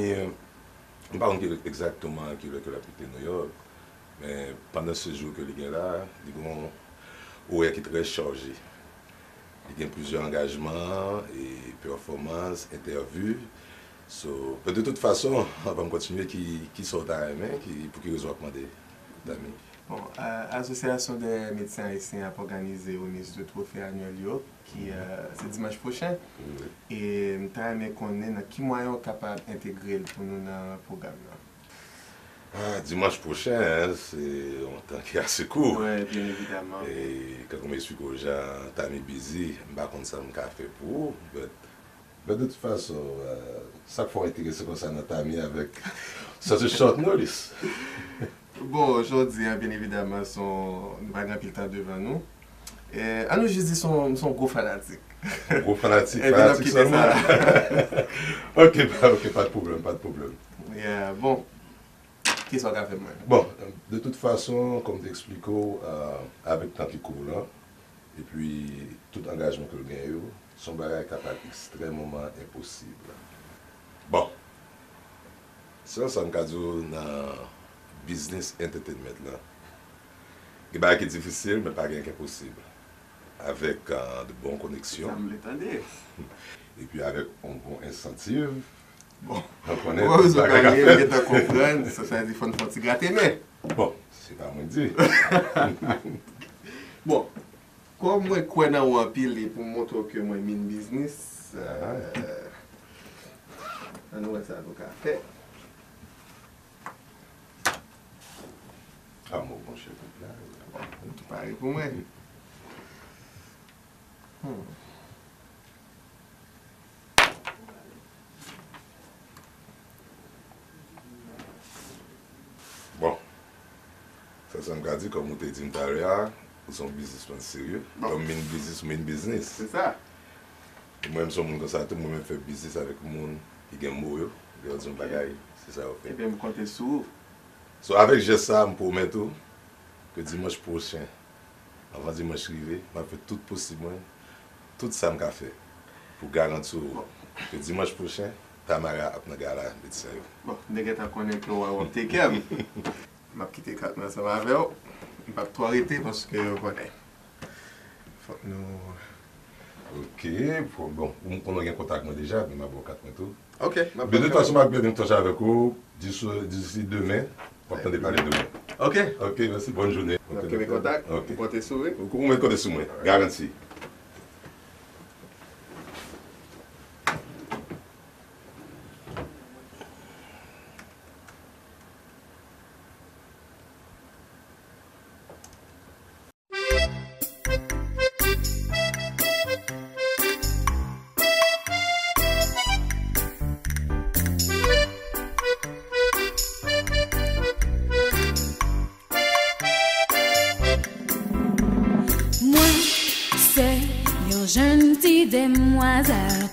M pa konn ki, egzakteman ki lè ke l ap kite Nouyòk, men pandan sejou ke li gen la, li gen yon orè ki trè chaje. Li gen plizyè angajman, e pèfòmans, entèvyou. So, men de tout fason, anvan m kontinye, ki, ki sa w ta renmen, ki, pou ki rezon w ap mande, Tami? Bon, a, Asosyasyon dè Medsen Ayisyen ap òganize remiz de twofe anyèl yo, ki, a, se dimanch pwochen. Wi. E m ta renmen konnen nan ki mwayen w kapab entegre l pou nou nan pwogram nan. A, dimanch pwochen, se yon tan ki ase kou. Wi, byen evidaman. E, kankou m eksplike w jan Tami bizi, m pa konn sa m ka fè pou ou, but, but de tout fason, e, sa k fè w enterese konsa nan Tami avèk such a short notice? Bon, jodi a, byen evidaman, se yon, nou pa gen anpil tan devan nou. E, ann nou jis di se yon, se yon gwo fanatik. Yon gwo fanatik, fanatik sèlman. Ok, pa, ok, pa de pwoblèm, pa de pwoblèm. Yeah, bon. Kisa w ka fè mwen? Bon, de tout fason, kòm m te eksplike w, e, avèk tan ki kou lan, epi tout angajman ke l gen yo, se yon bagay k ap ekstrèmeman enposib. Bon, sèl sa m ka di w nan biznis entertainment lan, gen bagay ki difisil, men pa gen ki enposib. Avèk, e, de bon koneksyon. Sa m vle tande. Epi avèk yon bon ensantiv, Bon. Ou konnen, ou pa bezwen pale, m gentan konprann, sa, sa vle di fò n fè yon ti grate men. Bon, se pa mwen di. Bon, kòm mwen kwè nan ou anpil e pou m montre w ke mwen min biznis, e, ann nou wè sa nou ka fè. A, mwen branche tout la. Ou tou pare pou mwen. Hmm. Bon. Sa, sa m ka di, kòm ou te di m talè a, ou se yon biznismann serye. Bon. Kòm min biznis, ou min biznis. Se sa. E mwen menm, se yon moun konsa tou, mwen menm fè biznis avèk moun ki gen mo yo, lè yo di yon bagay, se sa yo fè. Ebyen, m konte sou ou. So, avèk jès sa, m pwomèt ou ke dimanch pwochen, anvan dimanch rive, m ap fè tout posib mwen, tout sa m ka fè pou garanti w ke dimanch pwochen, Tamara ap nan gala medsen yo. Bon, m te gentan konnen ke w ap take care m. M ap kite kat mwen ansanm avè w. M p ap twò rete paske w konnen. Fòk nou Ok, bon, ou konnen w gen kontak mwen deja, men m ap ba w kat mwen tou. Ok, m ap... De tout fason, m ap pèdi m tanche avèk ou, disi, disi demen, w ap tande pale de mwen. Ok. Ok, mèsi, bòn jounen. N ap kenbe kontak, ou konte sou mwen? Ou mèt konte sou mwen, garanti. Mwen se yon jenn ti demwazèl,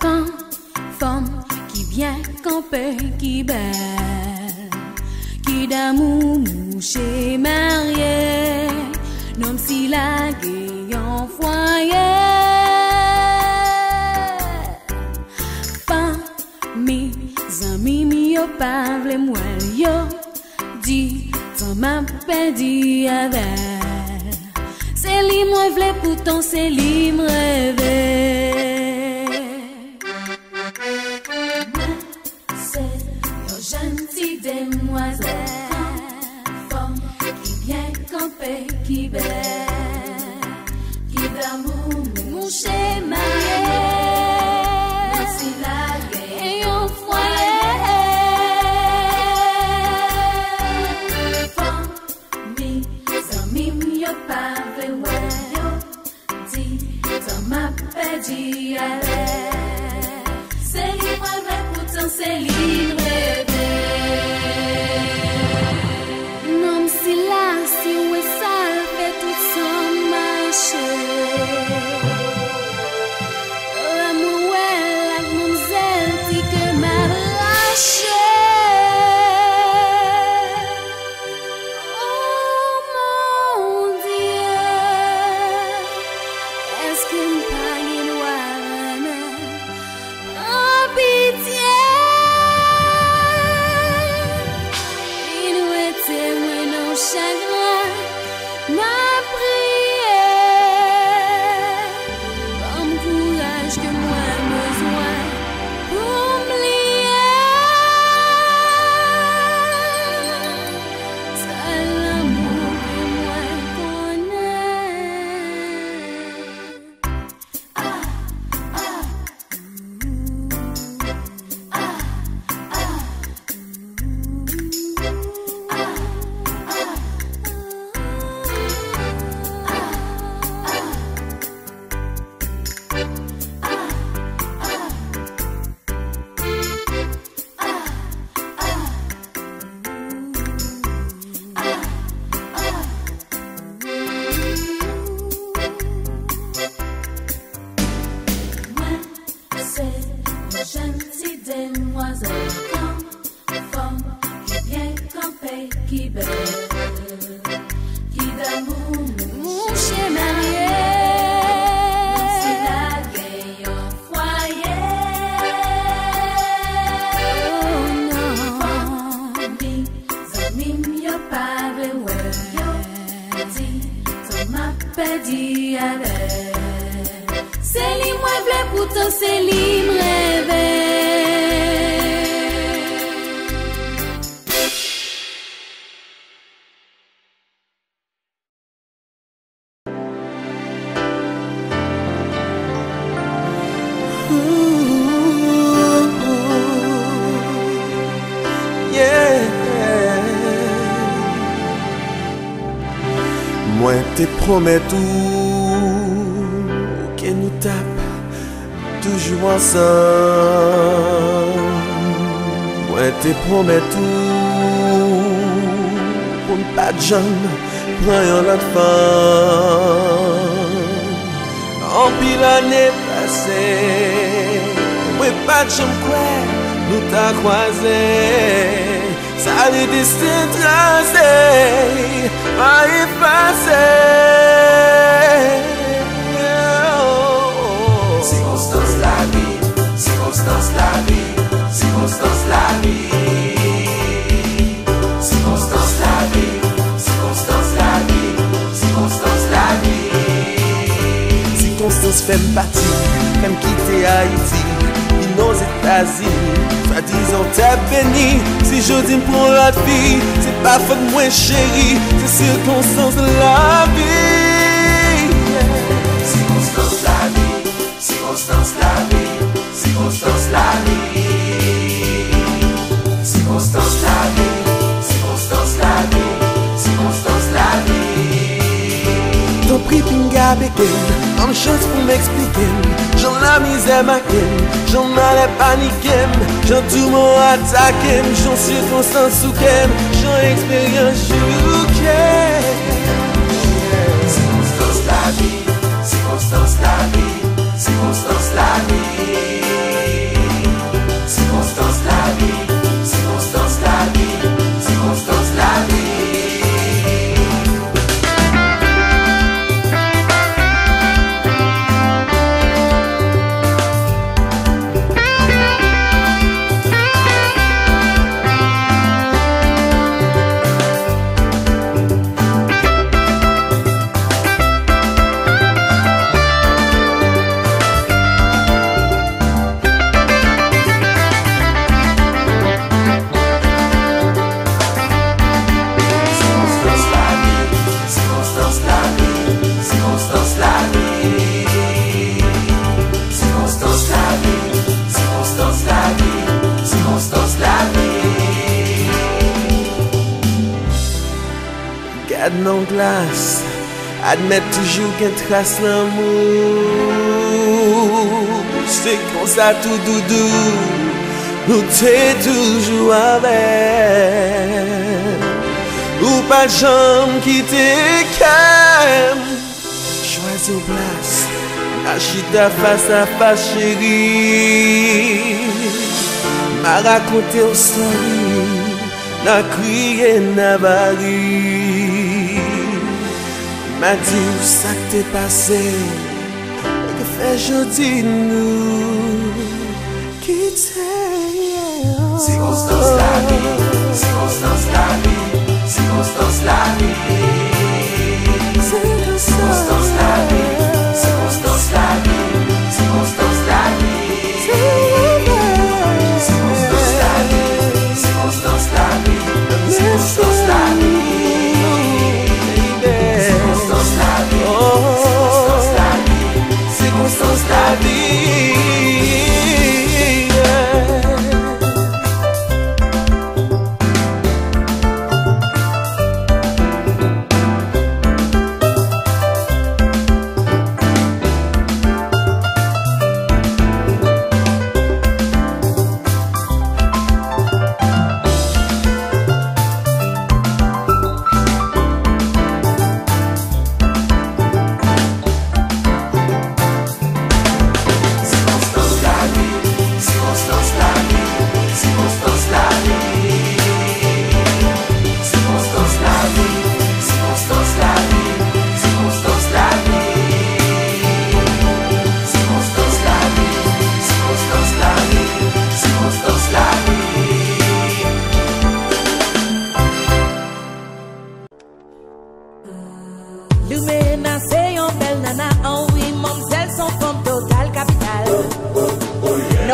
fanm ki byen kanpe, ki bèl, ki damou mouche marye, nonm sila gen yon fwaye. Fanmi, zanmi m yo pa vle m wè l, yo di tan m ap pèdi avè l. Se li mwen vle, poutan se li m reve. Mwen se yon jenn ti demwazèl, fanm ki byen kanpe, ki bèl, ki damou mouche marye, menm si l gen yon fwaye. Fanmi, zanmi m yo pa vle wè, yo di tan m ap pèdi avè l. Se li mwen vle, poutan se li m reve. Ki bèl, ki damou, mouche marye. Si la gen yon fwaye. Oh non. Fanmi, zanmi m yo pa vle wè yo. Di, Toma pèdi avè. Se li mwen vle, poutan se li m reve. Yeah. Mwen te pwomèt ou ke nou t ap toujou ansanm. Mwen te pwomèt ou pou m pa t janm pran yon lòt fanm. Anpil ane pase, mwen pa t janm kwè nou ta kwaze. Sa le desten trase, pa efase. Sikonstans lavi, sikonstans lavi, sikonstans lavi. Sikonstans lavi, sikonstans lavi, sikonstans lavi. Sikonstans fè m pati, fè m kite Ayiti, vin Ozetazini. Swadizan w t ap beni, si jodi m pran lòt vi, se pa fòt mwen cheri, se sikonstans lavi. Sikonstans lavi, sikonstans lavi, sikonstans lavi. Sikonstans lavi, sikonstans lavi, sikonstans lavi. Tanpri pinga beken, ban m chans pou m eksplike m. Jan lamizè make m, jan malè panike m, jan toulman atake m, jan sikonstans souke m, jan eksperyans jouke m. Sikonstans lavi, sikonstans lavi, sikonstans lavi. Sikonstans lavi, sikonstans lavi, sikonstans lavi. Sikonstans lavi, sikonstans lavi, sikonstans lavi. Sikonstans lavi, sikonstans lavi, sikonstans lavi. Gad nan glas, admèt toujou gen tras lanmou. Se konsa tou doudou, nou te toujou avè m. Ou pa t janm kite kè m. Chwazi yon plas, n a chita fas a fas, cheri. M a rakonte w story, n a kriye, n a ba ri. M a di w sa k te pase, e k fè jodi nou kite. Sikonstans lavi, sikonstans lavi, sikonstans lavi. Sikonstans lavi, sikonstans lavi, sikonstans lavi. Sikonstans lavi, sikonstans lavi, sikonstans lavi. Sikonstans lavi, sikonstans lavi, sikonstans lavi.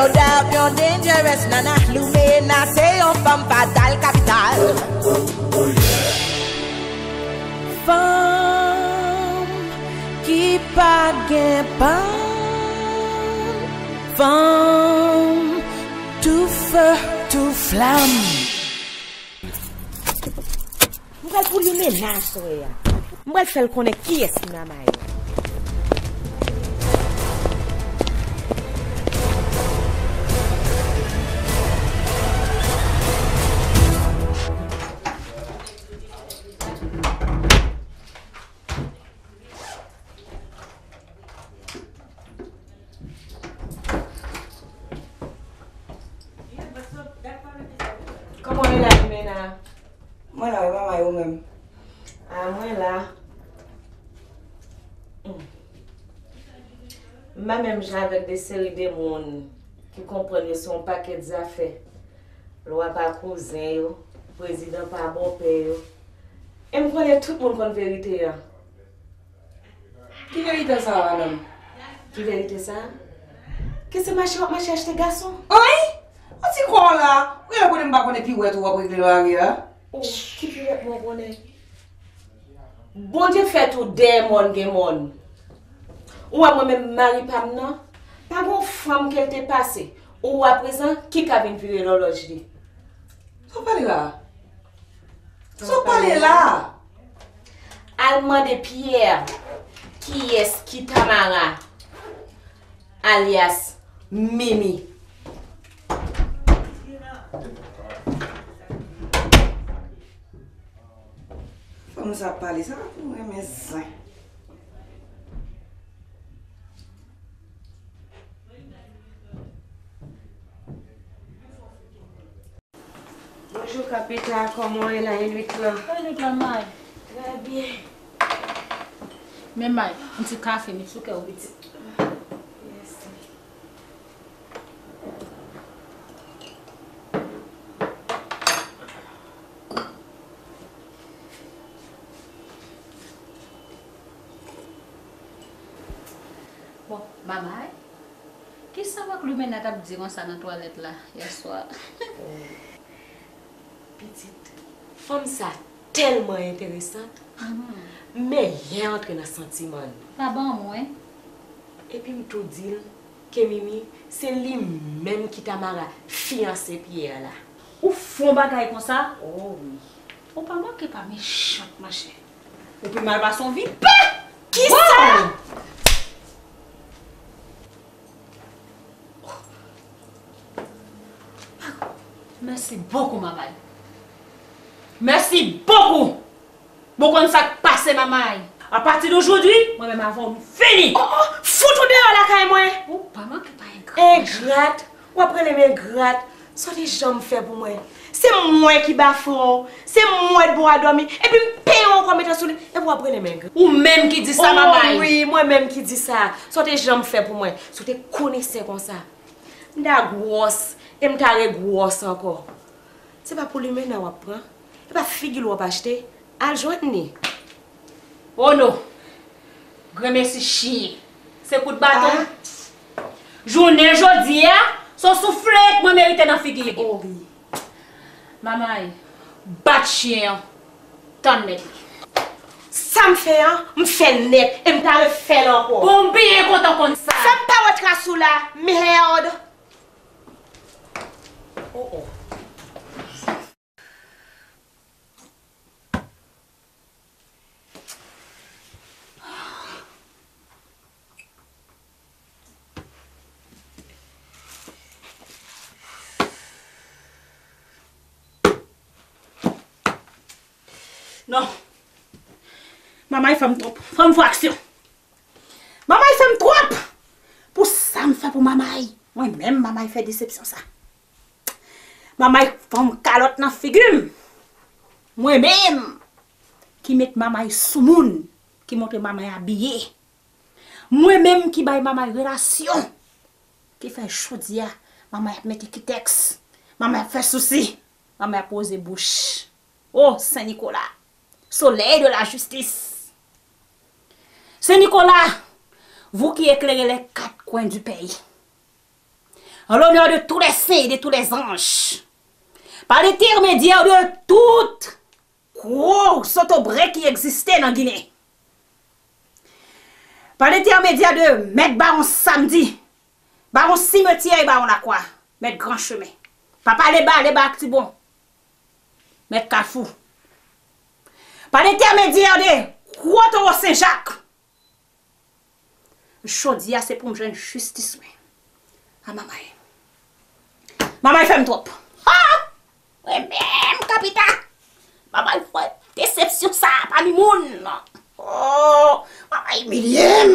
Dap yon dangerous nana, Lumena se yon fanm fatal kapital. Fanm ki pa gen pàn, fanm tou fe, tou flam. M pral pou Lumena aswè a. M pral fè l konnen kiyès ki Mama yo. Kòman w ye la, Lumena? Mwen la wi, Mama, e ou menm? A, mwen la. Hmm. M pa menm jan avèk de seri de moun ki konprann yo se yon pakèt zafè. Lwa pa kouzen yo, prezidan pa bòpè yo. E m konnen tout moun konn verite a. Ki verite sa, madanm? Ki verite sa? Ke se mache w ap mache achte gason? Anyen? Yon ti kò w la. Ou genlè konnen m pa konnen piwèt ou w ap regle nan lari a. O, ki piwèt mwen konnen? Bondye fè tou dèyè mòn gen mòn. Ou wè mwen menm mari pa m nan, pa gen yon fanm ke l te pase. Ou wè aprezan, ki ka vin vire lòlòj li. Sa w pale la? Sa w pale la? Al mande Pierre kiyès ki Tamara, alyas Mimi. Fanm sa ap pale, sa pa pou renmen zen. Bonjou, Kapita. Kòman w ye la, e nwit lan? Kòman e nwit lan, May? Trè byen. Men, May, yon ti kafe, met sou kè w, pitit. Mèsi. Bon, Mamay, kisa w ak Lumena t ap di konsa nan twalèt la yèswa? Pitit, fanm sa tèlman enteresant, m mèyè antre nan santiman n. Pa ban mwen. Epi m tou di l ke Mimi, se li menm ki Tamara, fiyanse Pierre la. Ou fè yon bagay konsa? O wi. Ou pa manke pa mechant, monchè. Ou pi mal pase yon vipè! Kisa? Wow! Mèsi bokou, Mamay. Mèsi bokou! Bon, konn sa k pase, Mamay. A pati de jodi, mwen menm avè w, nou fini! O, o, fout ou deyò lakay mwen! Ou pa manke pa engrat. Engrat? W ap rele m engrat? Sa w te janm fè pou mwen? Se mwen ki bafon w, se mwen t ba w a dòmi, epi m peye w ankò mete sou li, epi w ap rele m engrat. Ou menm ki di sa, Mamay. O wi, mwen menm ki di sa. Sa w te janm fè pou mwen? Si w te konesè konsa. M ta gwòs, e m ta regwòs ankò. Se pa pou Lumena w ap pran? E pa figi l w ap achte? Al jwenn li. O no! Granmesi chen! Se kout baton? Ah. Jounen jodi a, se yon souflèt mwen merite nan figi l. O wi. Mamay, bat chen an. Tann nèt li. Sa m fè an, m fè l nèt, e m ta refè l ankò. Bon, m byen kontan konn sa. Fè m pa wè tras ou la, mèd! O, o. Non. Mamay fè m twòp. Fò m fè aksyon. Mamay fè m twòp! Pou sa m fè pou Mamay, mwen menm Mamay fè desepsyon sa. Mamay fè yon kalòt nan figi m. Mwen menm ki met Mamay sou moun, ki montre Mamay abiye. Mwen menm ki bay Mamay relasyon, ki fè jodi a Mamay ap mete kitèks, Mamay ap fè sousi, Mamay ap poze bouch. O Sen Nikola, soleil de la justice! Sen Nikola, vous qui éclairez les quatre coins du pays, en l'honneur de tous les saints et de tous les anges, par l'intermédiaire de tout gwo zotobre ki egziste nan Ginen, par l'intermédiaire de Mèt Bawon Samdi, Bawon Simetyè e Bawon Lakwa, Mèt Gran Chemen, Papa Leba, Leba ak Tibon, Mèt Kafou, par l'intermédiaire de gwo towo Sen Jak, jodi a se pou m jwenn jistis mwen. A manmay. Manmay fè m twòp. Ha! Mwen menm, Kapita. Manmay fè desepsyon sa a pami moun. Oh, manmay imilye m.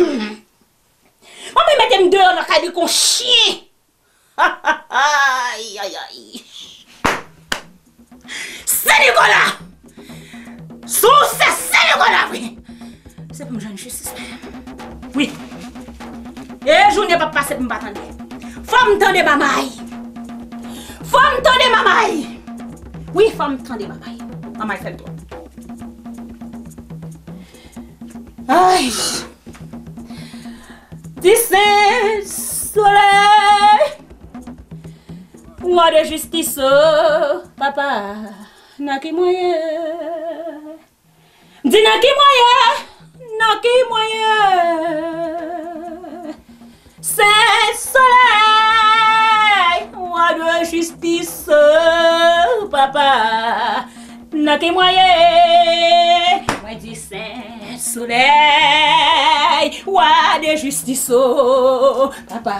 Manmay mete m deyò nan kay li kon chyen. Ay, ay, ay. Sen Nikola! Si w se Sen Nikola vre, se pou m jwenn jistis mwen. Wi. E jounen p ap pase pou m pa tande. Fò m tande manmay. Fò m tande manmay. Wi, fò m tande manmay. Manmay fè m twòp. Ay! Di Sen Solèy, wa de jistis, o papa, nan ki mwen ye? Di nan ki mwen ye? Nan ki mwen ye? Sen Solèy, wa de jistis, o papa, nan ki mwen ye? Mwen di Sen Solèy, wa de jistis, o papa,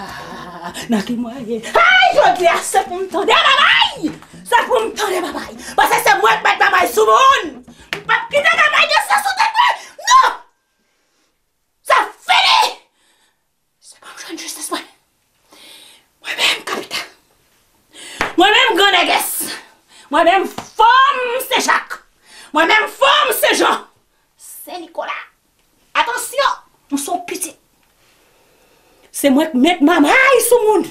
nan ki mwen ye? Ay, jodi a, se pou m tande manmay! Se pou m tande manmay! Paske se mwen k mèt manmay sou moun! M p ap kite manmay desann sou tèt mwen! Non! Sa fini! Se pou m jwenn jistis mwen. Mwen menm, Kapita. Mwen menm, Gran Nègès. Mwen menm, fanm Sen Jak. Mwen menm, fanm Sen Jan. Sen Nikola. Atansyon, m se yon pitit. Se mwen k mèt manmay sou moun.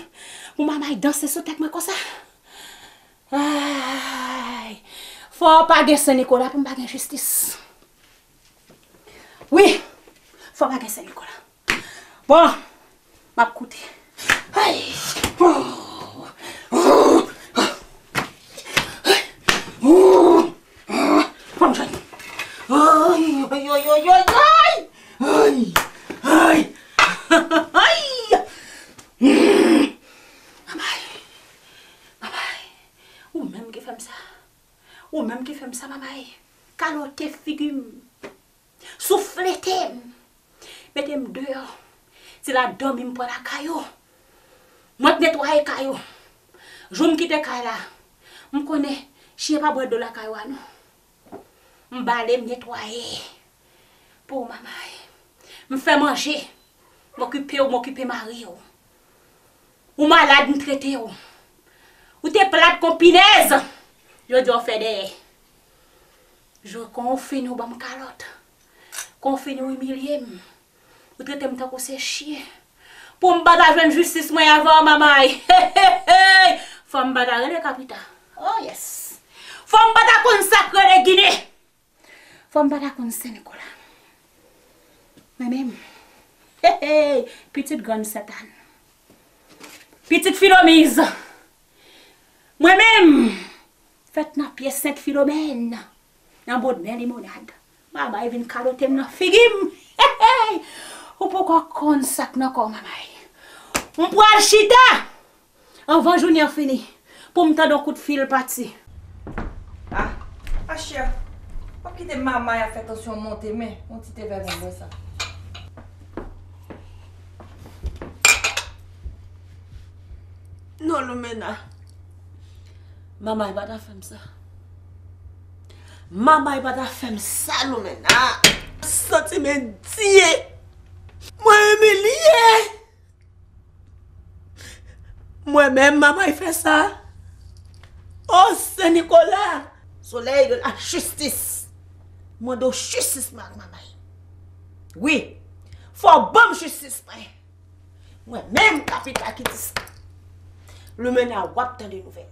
Pou manmay danse sou tèt mwen konsa. Ay, fò pa gen Sen Nikola pou m pa gen jistis. Wi, fò pa gen Sen Nikola. Bon, m ap koute. Ay! Fò m jwenn. Ay, ay, ay, ay, ay, ay! Ay! Ay! Ay! Manmay! Manmay! Ou menm ki fè m sa. Ou menm ki fè m sa, manmay. Kalote figi m. Souflete m. Mete m deyò. Se la dòmi m pran lakay ou. Mwen k netwaye kay ou. Jou m kite kay la, m konnen chyen pa bwè dlo lakay ou a non. M bale, m netwaye. Pou ou, manmay. M fè manje. M okipe w, m okipe mari w. Ou malad, m trete w. Ou te plat kon pinèz. Jodi a w fè dèyè. Jwe kon w fini, w ban m kalòt. Kon w fini, w imilye m. Ou trete m tankou se chyen. Pou m pa ta jwenn jistis mwen avè w, manmay. Hey, hey, hey! Fò m pa ta rele Kapita. Oh, yes. Fò m pa ta konn sa k rele Ginen. Fò m pa ta konn Sen Nikola. Mwen menm. Hey, hey! Pitit grann Sentàn. Pitit Filomiz. Mwen menm. Fèt nan pye Sent Filomèn, nan Bodmè Limonad. Manmay vin kalote m nan figi m. Hey, hey! Ou poko konn sa k nan kò w, manmay. M pral chita anvan jounen an fini pou m tande yon kout fil pati. Ah, Asher, w ap kite manmay ap fè tansyon monte, men yon ti te vè nan bwè sa. Non, Loumena. Manmay pa ta fè m sa. Manmay pa ta fè m sa, Loumena. Santi m endye. Mwen imilye. Mwen menm, manmay fè sa. O Sen Nikola. Solèy de la jistis. Mande w jistis mwen ak manmay. Wi. Fò w ban m jistis mwen. Mwen menm, Kapita ki di sa. Loumena, w ap tande nouvèl.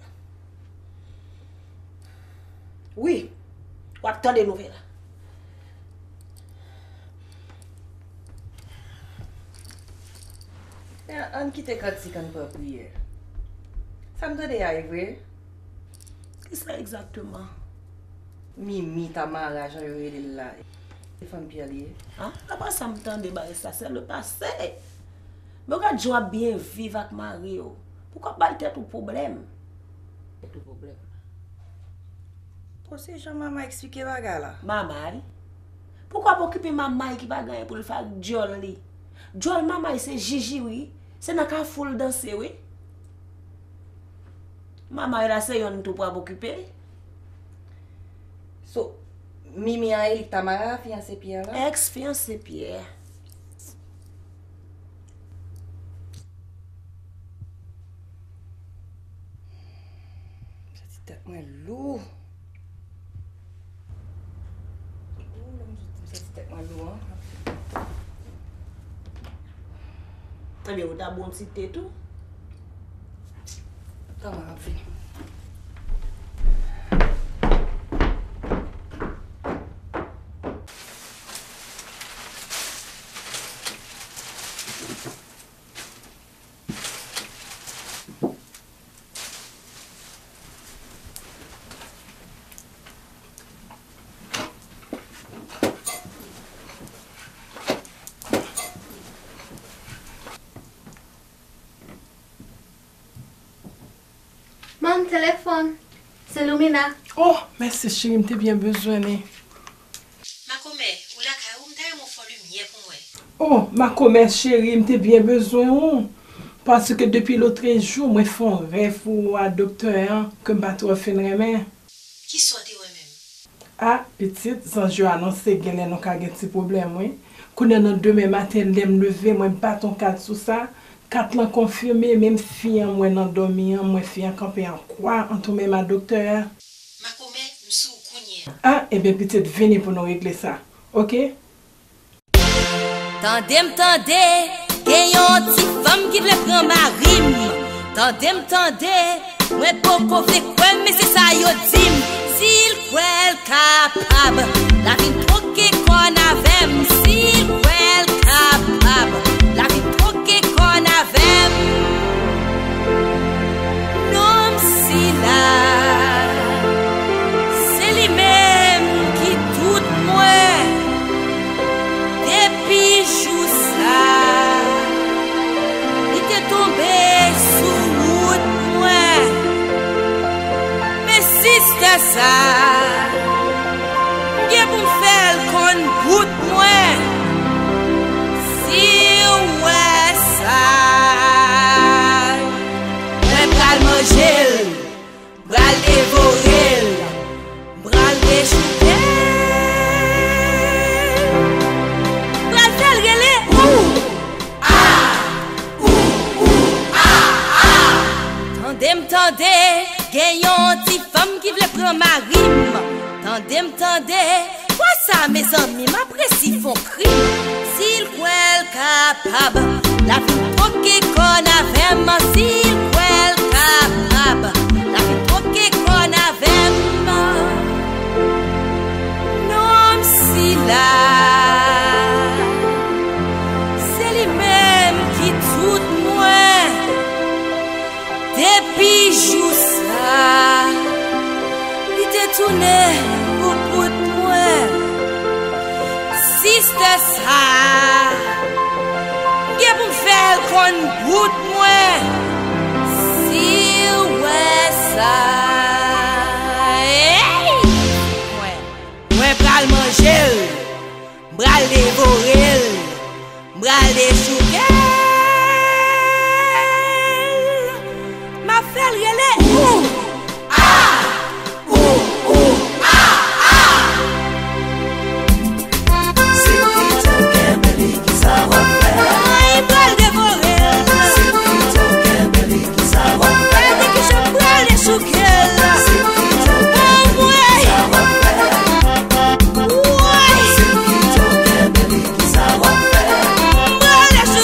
Wi, w ap tande nouvèl. Ann kite kantik, ann pran priyè. Sa m tande a e vre? Kisa egzakteman? Mimi, Tamara, jan yo rele l la. Se fanm Pyè li ye? Ah, apa sa m tande bagay sa, c'est le passé. Men w gad jan w ap byen viv ak mari w. Poukò w ap bay tèt ou pwoblèm? Tèt ou pwoblèm. Bon, se jan manman eksplike bagay la. Manman? Poukò w ap okipe manman ki pa gen anyen pou l fè ak dyòl li? Dyòl manman se Jiji wi. Se nan kafou l danse wi. Manman la se yonn tou pou ap okipe. So, Mimi a e li k Tamara, fiyanse Pyè la? Ex fiyanse Pyè. Santi tèt mwen lou. Ou, lè m soti, m santi tèt mwen lou an. Ebyen, ou ta bon ti te tou. Tann mwen ap vini. Manm, telefòn. Se Lumina. Oh, mèsi cheri, m te byen bezwen li. Makomè, ou lakay ou, m ta renmen w fè limyè pou mwen. Oh, makomè cheri, m te byen bezwen ou. Paske depi lotrejou, mwen fè yon rèv pou ou a doktè an, ke m pa twò fin renmen. Kisa w te wè menm? Ah, pitit, zanj yo anonse genlè nou ka gen ti pwoblèm, wi. Kounye a nan demen maten, lè m leve, mwen bat yon kat sou sa. Kat lan konfime, menm fi an m wè nan dòmi an, m wè fi an kanpe an kwa, an tou menm a doktè a. Makomè, m sou ou kounye a. Ah, ebyen pitit, vini pou nou regle sa. Oke? Tande m tande, gen yon ti fanm ki vle pran mari m. Tande m tande, mwen poko vle kwè, men se sa yo di m. Si l kwè l kapab, l a vin twoke kòn avè m. Si l kwè l kapab, l a vin twoke kòn avè m. Nonm sila, se li menm ki tout mwen. Depi jou sa, li te tonbe sou wout mwen. Men sistè sa, m gen pou m fè l konn bout mwen. Si w wè sa, mwen pral manje l. Pral devore l, pral dechouke l, pral fè l rele ou, a, ou, ou, a, a. Tande m tande, gen yon ti fanm ki vle pran mari m. Tande m tande, kwa sa mezanmi, m ap resi fon krim. Si l kwè l kapab, l a vin twoke kòn avè m. Si l kwè l kapab, l a vin twoke kòn avè m. Nonm sila, se li menm ki tout mwen. Depi jou sa, li te tounen pou bout mwen. Sistè sa, m gen pou m fè l konn bout mwen. Si w wè sa, ey! Mwen, mwen pral manje l, m pral devore l. M pral dechouke l. M ap fè l rele ou, a, ou, ou, a, a. Si w kite w kenbe li, kisa w ap fè? Ay, m pral devore l. Si w kite w kenbe li, kisa w ap fè? Gade kijan m pral dechouke l. Si w kite w kenbe li, kisa w ap fè? Anmwey! Woy! Si w kite w kenbe li, kisa w ap fè? M pral dechouke l.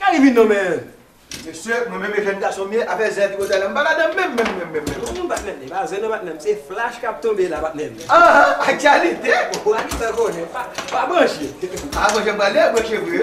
Gade vin non, men. Mesye, mwen menm e jèn gason m ye, afè zen epi bòtèl la, m pa ladan menm, menm, menm, menm, menm. Ou pa t menm, e pa zen non, patnè m, se flash k ap tonbe la, patnè m. Ah, aktyalite! Ou pa ki fè konnen, pa, pa branche. Ah, branche m prale, branche vre.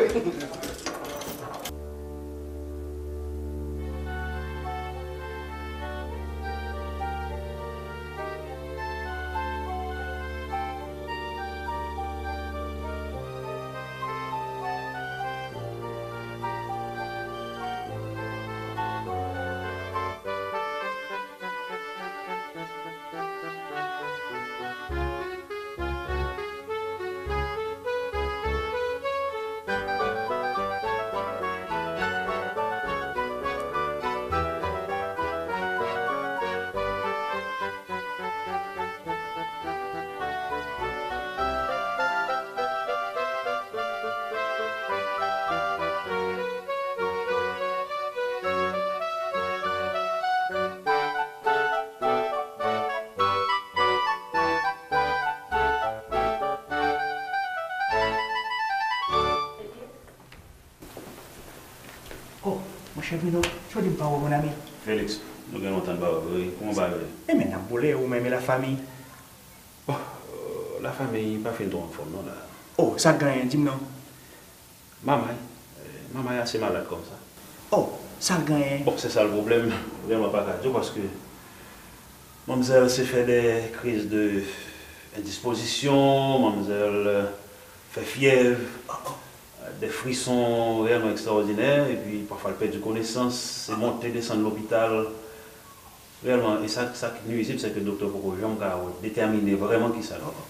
Oh, monchè Bruno, jodi m pa wè w, mon ami. Felix, nou gen lontan n pa wè vre wi. Kòman bagay yo ye? Enben, n ap boule, ou menm e lafanmi? Bon, euh, lafanmi pa fin twò anfòm non la. Oh, sa t genyen, di m non. Manmay, euh, manmay ase malad kòmsa. Oh, sa l genyen? Bon, se sa l pwoblèm. Vrèman pa ka di w paske manmzèl se fè de kriz de endispozisyon, manmzèl, euh, fè fyèv, de frison reyèlman ekstraòdinè, epi pafwa l pèdi konesans, se monte desann lopital. Reyèlman, e sa, sa k nwizib, se ke doktè poko janm ka detèmine vrèman kisa l anfòm.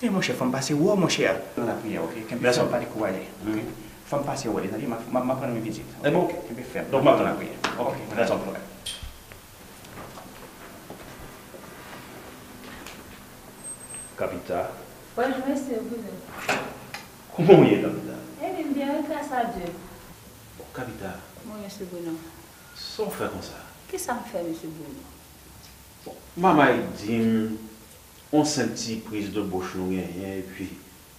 E monchè, fò m pase wè w, monchè. Nan lapriyè, oke? Kenbe fèm, pa dekouraje, oke? Fò m pase wè li, tande? M ap, m ap, m ap rann mwen vizit. E bon. Oke, kenbe fèm. Donk, m ap tann apre. Oke, pa gen pwoblèm. Kapita. Bonjou, mesye Bruno. Kòman w ye, Kapita? Ebyen, m byen, wi, gras a Dye. Bon, Kapita. Wi, mesye Bruno. Sa w fè konsa? Kisa m fè, mesye Bruno? Bon, manman di m, yon senp ti priz de bouch nou genyen, epi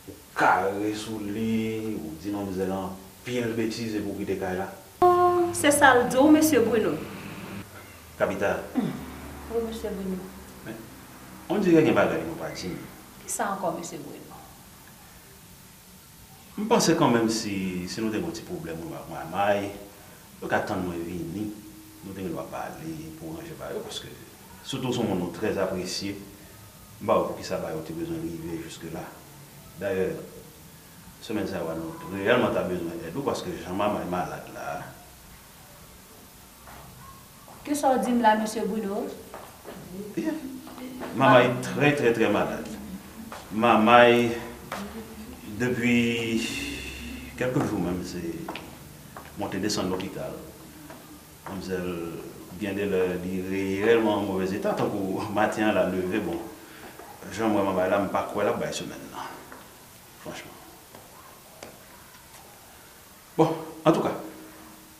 ou kare sou li, ou di manmzèl anpil betiz epi w kite kay la. Oh, se sa l di w, mesye Bruno? Kapita. Hmm. Wi, mesye Bruno. Men, on dirè gen bagay nou pa di m. Kisa ankò, mesye Bruno? M panse kanmenm si, si nou te gen yon ti pwoblèm ou ak Mamay, yo ka tann mwen vini, nou te gen dwa pale pou ranje bagay yo, paske sitou se yon moun nou trè apresye, m pa wè poukisa bagay yo te bezwen rive jiske la. Dayè, semèn sa yo a, nou reyèlman ta bezwen èd ou, paske jan Mamay malad la, Kisa w di m la, mesye Bruno? Byen. Manman trè, trè, trè malad. Manman, depi kèlke jou menm, se monte desann lopital. Manmzèl, gen de lè, li reyèlman an movèz eta, tankou maten an la leve, bon, jan m wè manman la, m pa kwè l ap bay semèn nan. Franchman. Bon, antouka,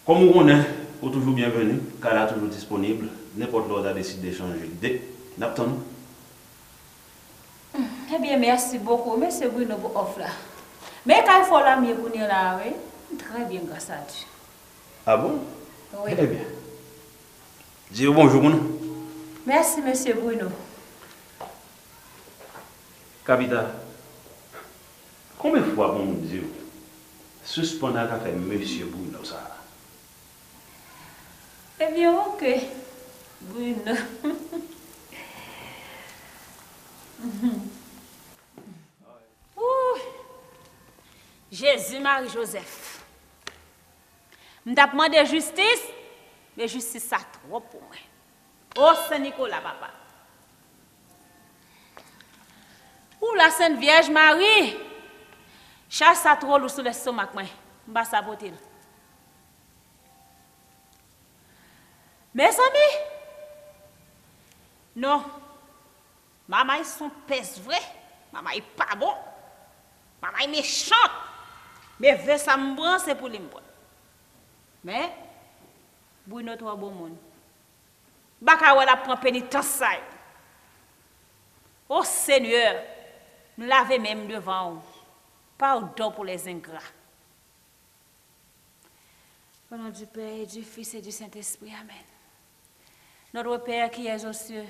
kòm ou konnen, ou toujou byenveni, kay la toujou disponib, nenpòt lè w ta deside chanje lide, n ap tann ou. Ebyen, mèsi bokou, mesye Bruno, pou òf la. Men kay fò la m ye kounye la a, wi. M trè byen, gras a Dye. A bon? Wi. Ebyen, di yo bonjou pou nou. Mèsi, mesye Bruno. Kapita, konbyen fwa pou m di w, sispann ak afè mesye Bruno sa a? Ebyen, oke, Bruno. Ooh! Jezi, Mari, Jozèf. M t ap mande jistis, men jistis sa twòp pou mwen. O Sen Nikola, papa. Ou la Sent Vyèj Mari, chaj sa twò lou sou lestomak mwen. M pa sa pote l. Mezanmi! Non. Mamay se yon pès vre. Mamay pa bon. Mamay mechant. Men ve sa m pran, se pou li m pran. Men, Bruno twò bon moun. M pa ka wè l ap pran penitans sa yo. O Senyè, m lave men m devan w. Pardon pour les ingrats. Au nom du Père et du Fils et du Saint-Esprit, Amen. Notre Père qui es aux cieux,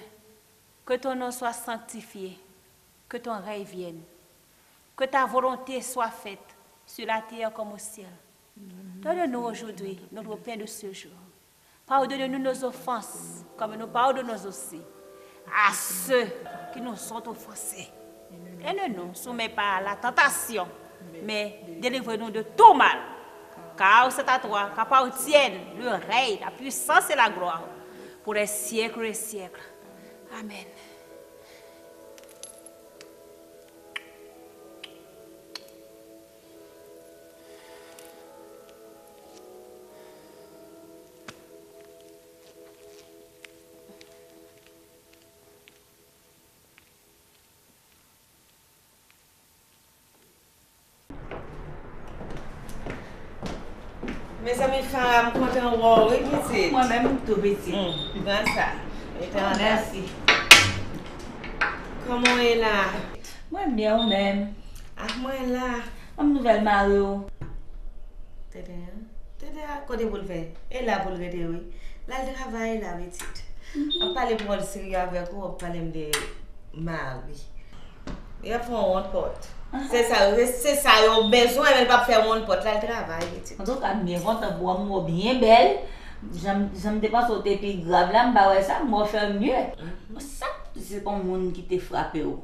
que ton nom soit sanctifié, que ton règne vienne, que ta volonté soit faite sur la terre comme au ciel. Donne-nous aujourd'hui notre pain de ce jour. Pardonne-nous nos offenses, comme nous pardonnons aussi à ceux qui nous ont offensés. Et ne nous soumets pas à la tentation, mais délivre-nous de tout mal. Car c'est à toi qu'appartiennent le règne, la puissance et la gloire pour les siècles des siècles. Amen. Mezanmi, Farah, m kontan wè w, wi, pitit. Mwen menm tou, pitit. Hmm, pran sa. Mete andan. Mèsi. Kòman w ye la? Mwen byen, ou menm? Ah, mwen la. Ban m nouvèl mari w. Tete a? Tete a, kote pou l fè? E la pou l rete, wi. L al travay la, pitit. M ap pale pawòl serye avèk ou, w ap pale m de mari. Y ap fè yon wont pòt. Se sa yo, se sa yo bezwen, men l p ap fè wont pòt, l al travay, pitit. Antouka, m byen kontan pou wè m wè w byen bèl. Jan m, jan m te panse w te pi grav la, m pa wè sa, m wè w fè mye. Sa, se pa yon moun ki te frape w?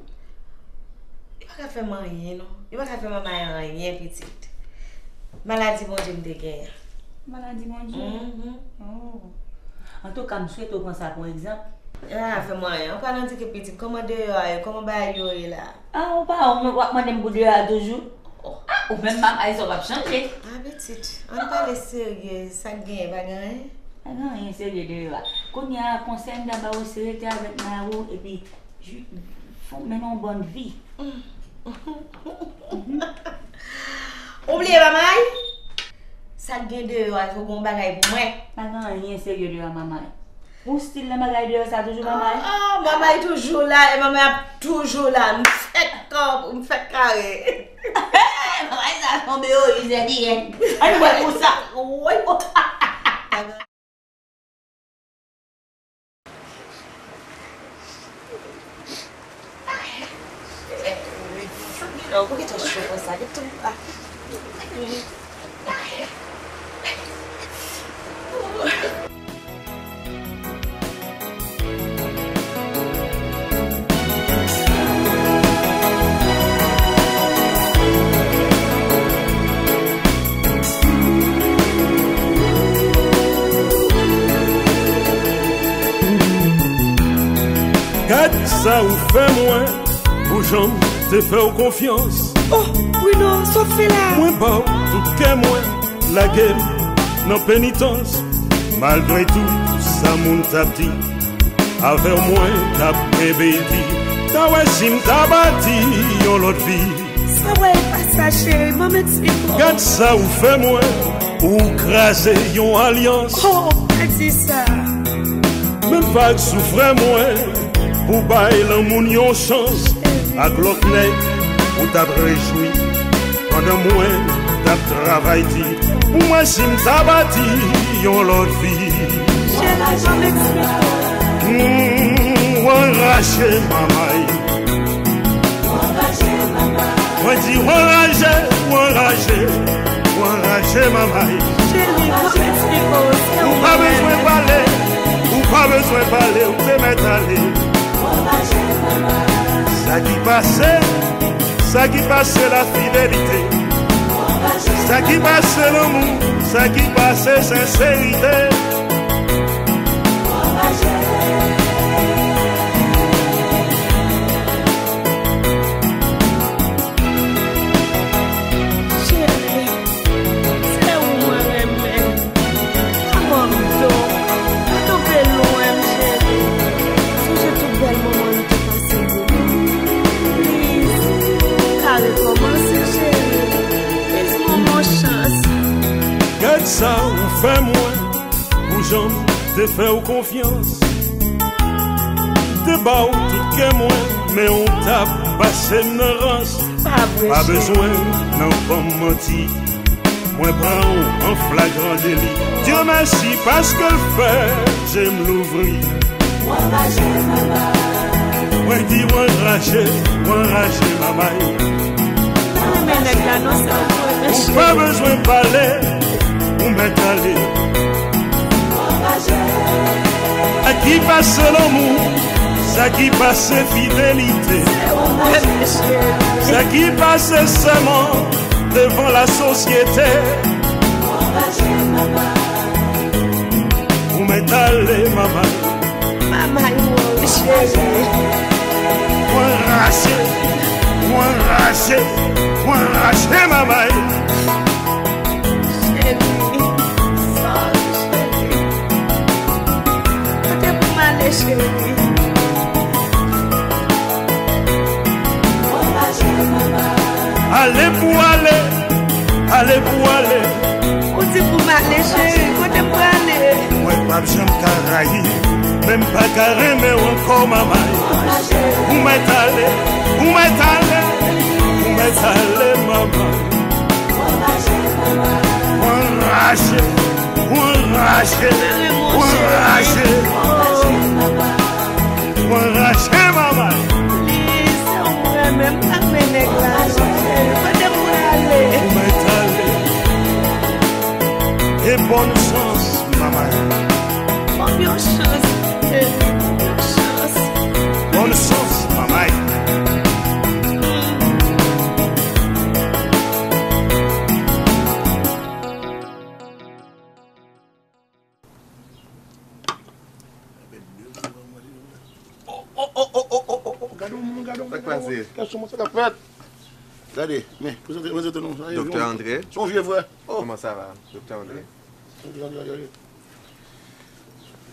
Li pa ka fè m anyen, non. Li pa ka fè manman anyen, pitit. Maladi Bondye m te genyen. Maladi Bondye? Mhm. Oh. Antouka, m swete w pran sa pou egzanp. Ah, fè m anyen. An palan di ke pitit, kòman deyò a ye? Kòman bagay yo ye la? Ah, ou pa wè w ap mande m pou deyò a toujou? Oh. Ah, ou menm mama, sa w p ap chanje. Ah, pitit, ann pale serye. Sa k genyen, pa gen anyen? Pa gen anyen serye deyò a. Kounye a, konsèy m ta ba w se rete avèk mari w, epi Ju-, fò w mennen yon bòn vi. Ou bliye mamay? Sa k gen deyò a, fò w gen yon bagay pou mwen. Pa gen anyen serye deyò a, mamay. Ou still nan bagay deyò sa toujou, mamay? Ah, mamay toujou la, e mamay ap toujou la. M fèk kanpe, m fèk kare. Mamay sa tonbe o, izèdiyèn. Ann wè pou sa. Woy. Pou ki tan cho konsa? Gen tout. Gad sa ou fè mwen, pou jan m te fè w konfyans. Oh, Bruno, sa w fè la? Mwen ba w tout kè mwen, lage m nan penitans. Malgre tout sa moun t ap di, avè w mwen t ap kenbe di. Ta wè si m ta bati yon lòt vi. Sa w wè e pa sa, cheri, mwen m eksplike w. Gad sa ou fè mwen, ou kraze yon alyans. Oh, pa di sa. Menm vag sou frè mwen, pou bay lanmou n yon chans. Ak lòt nèg, ou t ap rejwi. Pandan mwen t ap travay di, pou mwen si m ta bati yon lòt vi. Cheri, ban m eksplike w. Hmm, w anraje, manmay. Mwen di, w anraje, w anraje, w anraje, manmay. Cheri, ban m eksplike w, se ou pa bezwen pale, ou pa bezwen pale, ou te mèt ale. Sa ki pase, sa ki pase lafidelite, sa ki pase lanmou, sa ki pase senserite. Cheri, se ou mwen renmen. Pa ban m do. Pa kanpe lwen m, cheri. Sonje tout bèl moman nou te pase boulou. Please, ou ka rekòmanse, cheri. Please, ban m yon chans. Gad sa ou fè mwen, pou jan m te fè w konfyans. M te ba w tout kè mwen, men ou t ap pase m nan rans. Pa vre, cheri. Pa bezwen nan ban m manti. Mwen pran w an flagran deli. Dye mèsi paske l fè je m louvri. Mwen di w anraje, w anraje, manmay. Mwen renmen nèg la, non, se ou mwen renmen, cheri. Ou pa bezwen pale, ou mèt ale. Sa ki pase lanmou, sa ki pase fidelite, sa ki pase sèman devan lasosyete. Ou mèt ale, manmay. Manmay, ou cheri. Mwen rache, mwen rache, mwen rache, manmay. Cheri, sorry, cheri. Kote pou m ale, cheri? Ale pou ale, ale pou ale. Ou di pou m ale, cheri, kote m prale? Mwen p ap janm ka rayi, men m pa ka renmen w ankò, manmay. Ou mèt ale, ou mèt ale, ou mèt ale, manmay. Mwen rache, mwen rache, mwen rache. Mwen rache, manmay. Please, se ou mwen renmen, m pa renmen nèg la, cheri. Kote m prale? Ou mèt ale. E bòn chans, manmay. Ban m yon chans, cheri, ban m yon chans. Bòn chans, manmay. Oh, oh, oh, oh, oh, oh, oh, gade yon moun, gade yon moun, gade yon moun. Sa k pase? Kèsyon, sa k ap fèt? Gade, men, prezante, prezante nou. Sa se Doktè yon, André. Se yon vye frè. Oh. Kòman sa va, Doktè André? Gade, gade, gade.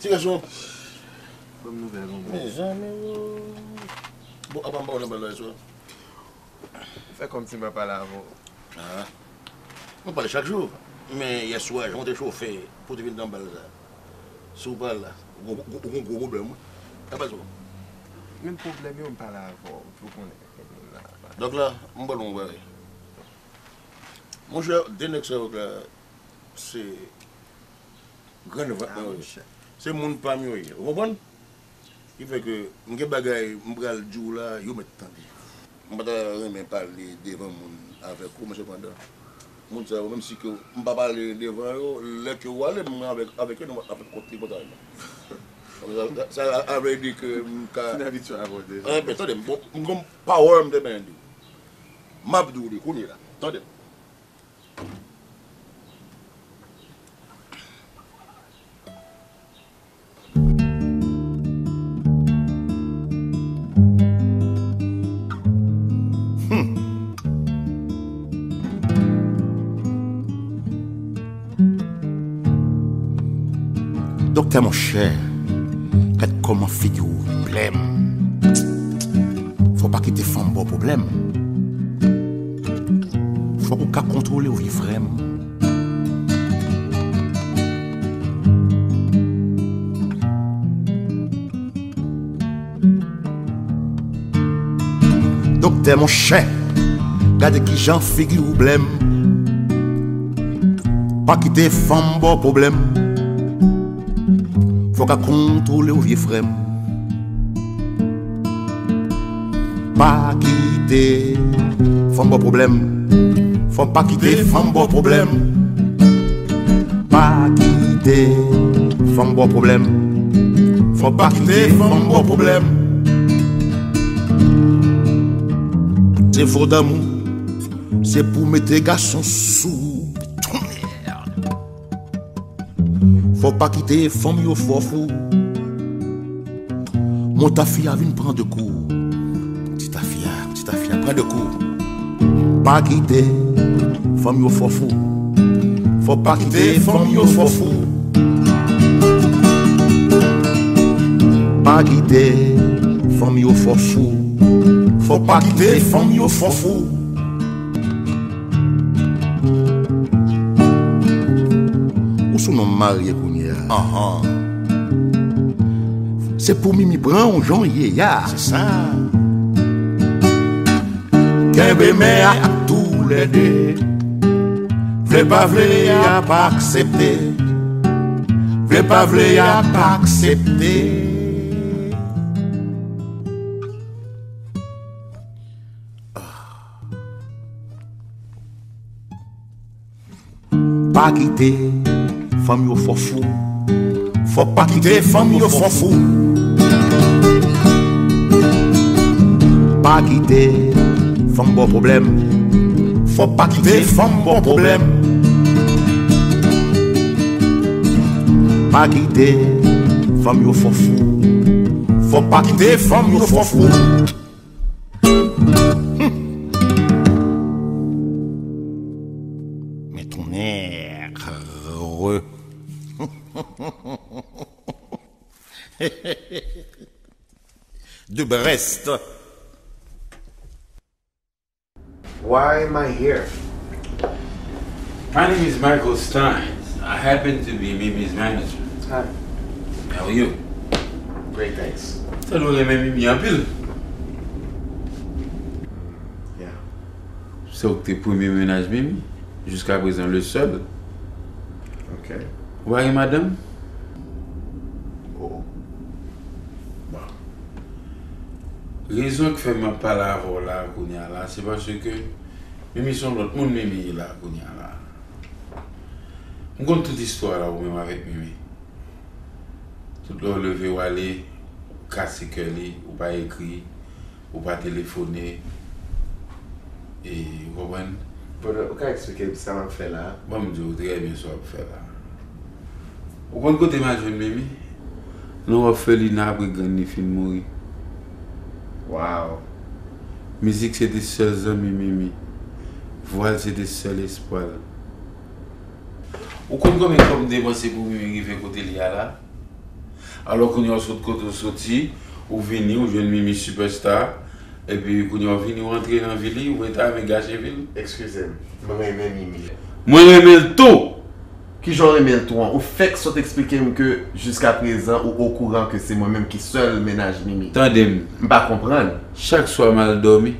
Ti gason. Bon nouvèl, bon. Mezanmi, oh. Bon, apa m pa wè nan bal la, sou. Fè kòmsi mwen pale avè w. Ah. Nou pale chak jou. Men yè swa, jan w te chofe pou w te vin nan bal sa. Si w pa la, ou gon, ou gon gwo pwoblèm, wi. Apa sa? Menm pwoblèm yo, m pale avè w, pou w konnen. Dòk la, m pral yon bagay. Monchè, de nèg sa yo la, se grenn vant mwen yo ye. Se moun pa m yo ye. Ou konprann? Ki fè ke m gen bagay m pral di w la, yo mèt tande. M pa ta renmen pale devan moun avèk ou, men sepandan, moun sa yo, menm si ke m pa pale devan yo, lè ke w ale, mwen avèk, avèk yo, nou ap konte konsa. Sa, sa, sa vle di ke m ka. Fin abitye avè w deja. Enben, tande m, bon, m gon pawòl m te benyen di w. M ap di w li kounye la. Tande m. Hmm. Doktè monchè, gad kòman figi w blèm. Fò w pa kite fanm ba w pwoblèm. Fòk ou ka kontwole w, vye frè m. Doktè monchè, gade kijan figi w blèm. Pa kite fanm ba w pwoblèm. Fò w ka kontwole w, vye frè m. Pa kite fanm ba w pwoblèm. Fò pa kite fanm ba w pwoblèm. Pa kite fanm ba w pwoblèm. Fò pa kite fanm ba w pwoblèm. Se fo damou. Se pou mete gason sou. Fò pa kite fanm yo fè w fou. Mon tafia vin pran de kou. Ti tafia, ti tafia pran de kou. Pa kite fanm yo fè w fou. Fò pa kite fanm yo fè w fou. Pa kite fanm yo fè w fou. Fò pa kite fanm yo fè w fou. Ou sou nonm marye kounye a. Anhan. Se pou Mimi pran w jan w ye a. Se sa. Kenbe men ak toulède. Vle pa vle, y ap aksepte. Vle pa vle, y ap aksepte. Pa kite fanm yo fè w fou. Fò pa kite fanm yo fè w fou. Pa kite fanm ba w pwoblèm. Fò pa kite fanm ba w pwoblèm. Pa kite fanm yo fè w fou. Fò pa kite fanm yo fè w fou. Men tonnè. De Brest. Why am I here? My name is Michael Stein. I happen to be Mimi's manager. Hi. How are you? Great, thanks. Tande w renmen Mimi anpil. Yeah. Se ou ki te premye mennaj Mimi, jiska prezan le sèl. Ok. Ou pa gen madanm? Oh. Bon. Rezon ki fè m ap pale avè w la kounye a la, se paske Mimi se yon lòt moun Mimi ye la kounye a la. M konn tout istwa la ou menm avèk Mimi. Tout lè w leve w ale, ou kase kè li, ou pa ekri, ou pa telefone. E, ou konprann? Brother, ou ka eksplike m sa m ap fè la a? Ban m di w trè byen sa w ap fè la a. Ou konn kote m al jwenn Mimi? Nan òfelina apre grann li fin mouri. Wow. Mizik se te sèl zanmi Mimi. Vwa l se te sèl espwa l. Ou konn konbyen kòb m depanse pou Mimi rive kote l ye a la? Alò kounye a w sot kote w soti, ou vini, ou jwenn Mimi sipèsta, epi kounye a w vini, w antre nan vi li, ou pa ta renmen gache vi l? Eskize m, mwen renmen Mimi. Mwen renmen l tou! Kijan w renmen l tou an? Ou fèk sot eksplike m ke jiskaprezan ou okouran ke se mwen menm ki sèl mennaj Mimi. Tande m. M pa konprann. Chak swa m al dòmi,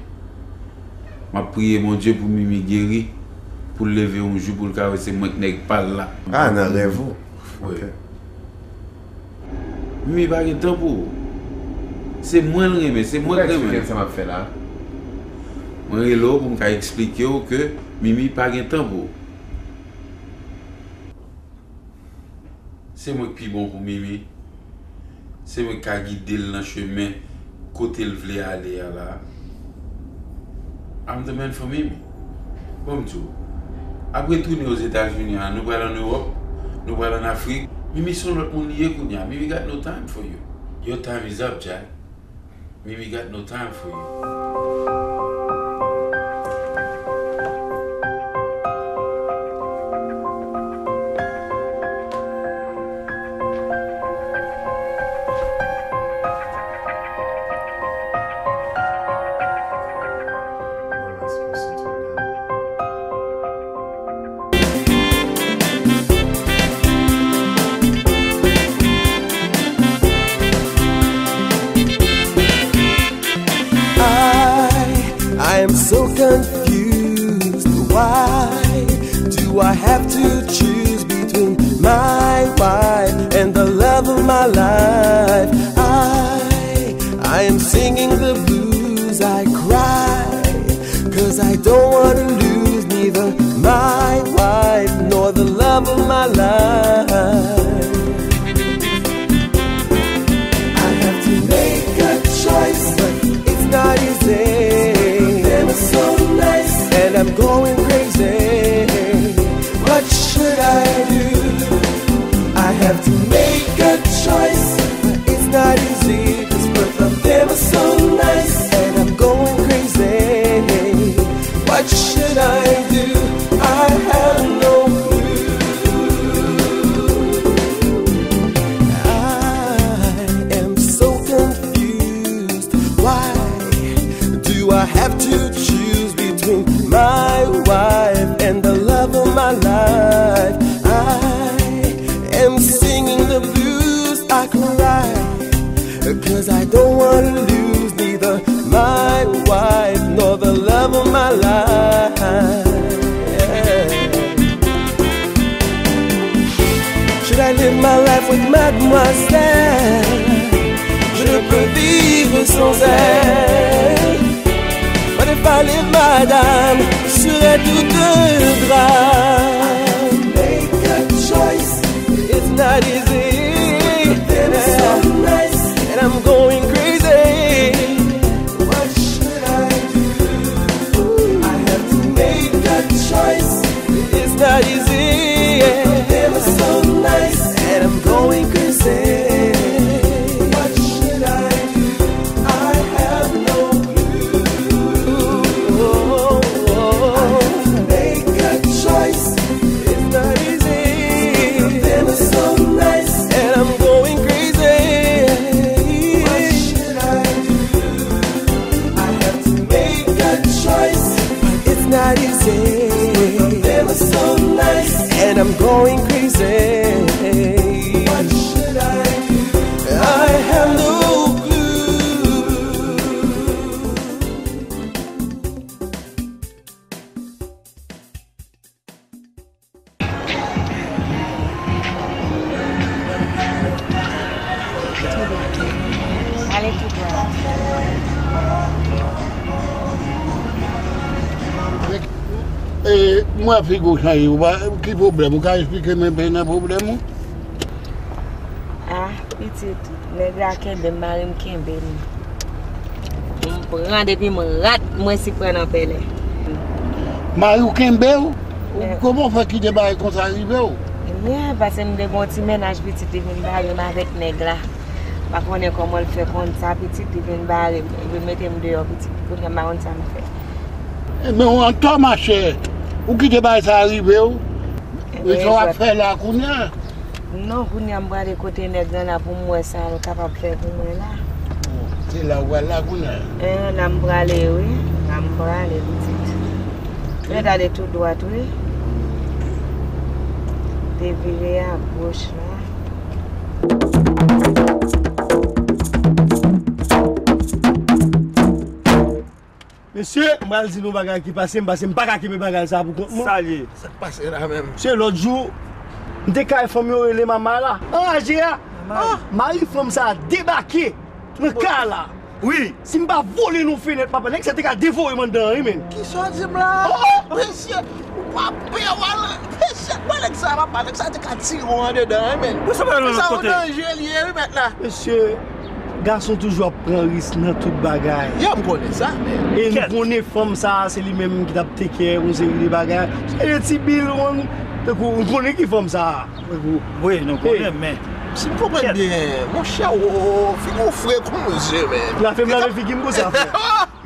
m ap priye Bondye pou Mimi geri, pou l leve yon jou, pou l ka wè se mwen k nèg pa l la. Ah, nan rèv ou? Wi. Ok. Mimi pa gen tan pou ou. Se mwen l renmen, se mwen k renmen. Ou ka eksplike m sa m ap fè la? Mwen rele w pou m ka eksplike w ke Mimi pa gen tan pou ou. Se mwen k pi bon pou Mimi. Se mwen k ka gide l nan chemen kote l vle ale a la. I'm the man for Mimi. Bon, m di w, apre tounen Ozetazini an, nou pral ann Ewòp, nou pral ann Afrik. Mimi se yon lòt moun li ye kounye a. Mimi got no time for you. Your time is up, Jack. Mimi got no time for you. I, I am so confused. Why do I have to choose between my wife and the love of my life? I, I am singing the blues, I cry, 'cause I don't wanna lose neither my wife nor the love of my life. I have to make a choice, but it's not easy. Them are so nice, and I'm going crazy. What should I do? I have to make a choice, but it's not easy. 'Cause both of them are so nice, and I'm going crazy. What should I do? I have no clue. I am so confused. Why do I have to choose between my wife and the love of my life? I am singing the blues, I cry, 'cause I don't wanna lose neither my wife nor the love of my life. Yeah. Should I live my life with mademoiselle? Je ne peux vivre sans elle. But if I leave madame, serait tout un drame. Make a choice. It's not easy. Them are so nice, and I'm going crazy. What should I do? I have to make a choice. It's not easy. Them are so nice, and I'm going crazy. What should I do? I have no clue. I have to make a choice. It's not easy. Them are so nice, and I'm going crazy. What should I do? I have to make a choice. It's not easy. Them are so nice, and I'm going crazy. What should I do? I have no clue. Ale tou dwat. E, mwen figi w chanje, ou pa, ki pwoblèm? Ou ka eksplike mwen pen nan pwoblèm ou? Ah, pitit, nèg la kenbe m, mari m kenbe m. M pran depi m rat, mwen si pran nan pèlen. Mari w kenbe w? Ou, kòman w fè kite bagay konsa rive w? Yeah, paske m te gon ti mennaj pitit, li vin bare m avèk nèg la. M Pa konnen kòman l fè konn sa, pitit, li vin bare m, li mete m deyò, pitit, kounye a m pa konn sa m fè. Ebyen, w antò, machè. Ou kite bagay sa rive w. Ebyen, sa w ap fè la kounye a? Non, kounye a m prale kote nèg lan la pou m wè sa l kapab fè pou mwen la. Se la w pral la kounye a? Eh, la m prale, wi. La m prale, pitit. Mwen t ale tou dwat, wi. Te vire a goch la. Mesye, m pral di nou bagay ki pase m, pase m pa ka kenbe bagay sa pou kont mwen. Sa l ye? Sa k pase la menm? Se lòt jou, m te kay fanm yo rele Mama la. Anraje a, mari fanm sa a debake nan kay la. Wi. Si m pa vole nan fenèt, papa, nèg sa te ka devore m anndan an, wi, men. Kisa w di m la? Oh, oh! Mesye, w pa pè, w al, mesye, bon, nèg sa, papa, nèg sa te ka tire w andedan, wi, men. Nèg sa, yon danje l ye, wi, mèt la. Mesye, gason toujou ap pran risk nan tout bagay. Yo, m konnen sa, men. E nou konnen fanm sa a, se li menm ki t ap take care yon seri de bagay. Se de ti bil, yon, tankou, nou konnen ki fanm sa a. Wi, nou konnen, men. Si m konprann byen, monchè, ou, ou, figi w fre kou mezye, men. Lave m lave figi m konsa, frè.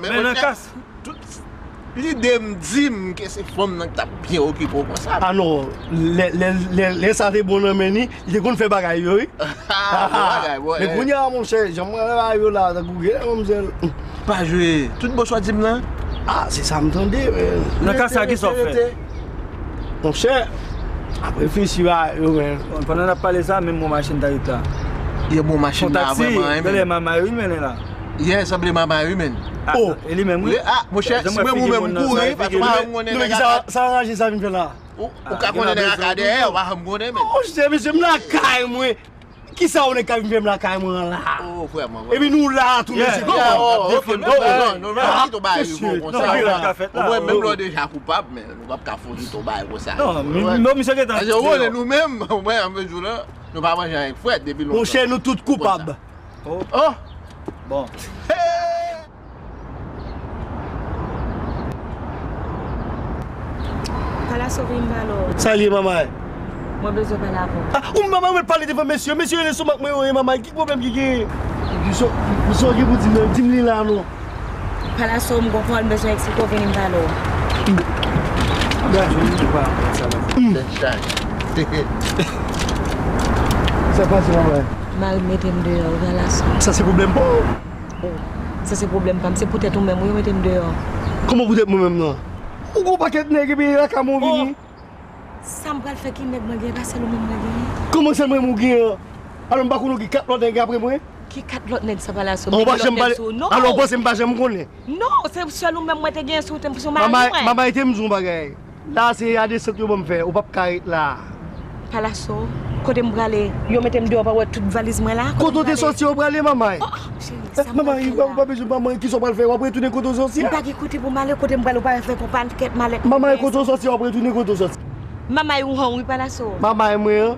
Men nan kas. Tout lide m di m ke se fanm nan ki t ap byen okipe w konsa. Ah non, lè, lè, lè, lè sa te bon nan men li, li te konn fè bagay yo, wi. Ah, bon bagay, bon, men kounye a, monchè, jan mwen wè bagay yo la, tankou gen lè manmzèl. Pa jwe. Tout bon sa w di m lan? Ah, se sa m tande, men. Nan ka sa, ki sa w fè? Monchè, ap reflechi a yo, men. Bon, pandan n ap pale sa, menm bon machin ta ret la. Ye bon machin la, vrèman, wi, men. Tande Mama yo, wi, mennen la. Ye, sanble Mama yo, wi, men. Oh! E li menm, wi. Ah, monchè, si mwen ou menm, m kouri, paske m pa janm konnen nèg a. Sa anraje sa vin fè la? Ou ka konnen nèg a ka dèyè, ou pa janm konnen, men. Monchè, mesye, m lakay mwen. Kisa yon nèg ka vin fè m lakay mwen an la? Oh, frè mwen, epi nou la tou, mesye, kòman? Oh, ok, non, non, non, nou pa kite w bay rive w konsa. Ou wè, menm lè w deja koupab, men nou p ap ka fout ou bay konsa. Non, misye gentan. Paske ou konnen nou menm, mwen, an mezon la, nou pa manje avèk frèt depi lontan. Monchè, nou tout koupab. Oh. Bon. Palaso, vin m pale w. Sa l ye, manman? Mwen bezwen pale avè w. Ah, ou manman, mwen pale devan mesye. Mesye rele sou mak mwen yo, e manman, ki pwoblèm ki gen? Ki sa, ki sa w gen pou di m menm? Di m li la non. Palaso, m gon pawòl m bezwen eksplike w, vini m pale w. Gad, jwenn li pa sa la. Tèt chaje. Sa pase, manman? Mari m mete m deyò, Palaso. Sa se pwoblèm pa w? Oh, sa se pwoblèm pa m. Se poutèt ou menm, wi, yo mete m deyò. Kòman poutèt mwen menm nan? Ou gon pakèt nèg epi lakay mwen w vini. Sa m pral fè, ki nèg mwen gen, pa sèl ou menm mwen genyen. Kòman sèl mwen menm ou genyen an? Alò m pa konnen w gen kat lòt nèg apre mwen? Ki kat lòt nèg sa, Palaso? Ou pa janm pale. Alò ou panse m pa janm konnen? Non, se sèl ou menm mwen te genyen sou, sou mari mwen. Manman, manman, te m di w yon bagay. La se a desant yo ban m fè, ou p ap ka ret la. Palaso, kote m prale? Yo mete m deyò, pa wè tout valiz mwen la. Kote w te soti, ou prale, manman? Oh, oh, cheri, sa m pral fè la? Manman, ou pa bezwen manman, kisa w pral fè? W ap retounen kote w soti a? M pa gen kote pou m ale, kote m prale, ou pa wè fè konpa kèt malèt. Manman, kote w soti a, w ap retounen kote w soti. Manman, ou honn wi, Palaso. Manman, mwen an?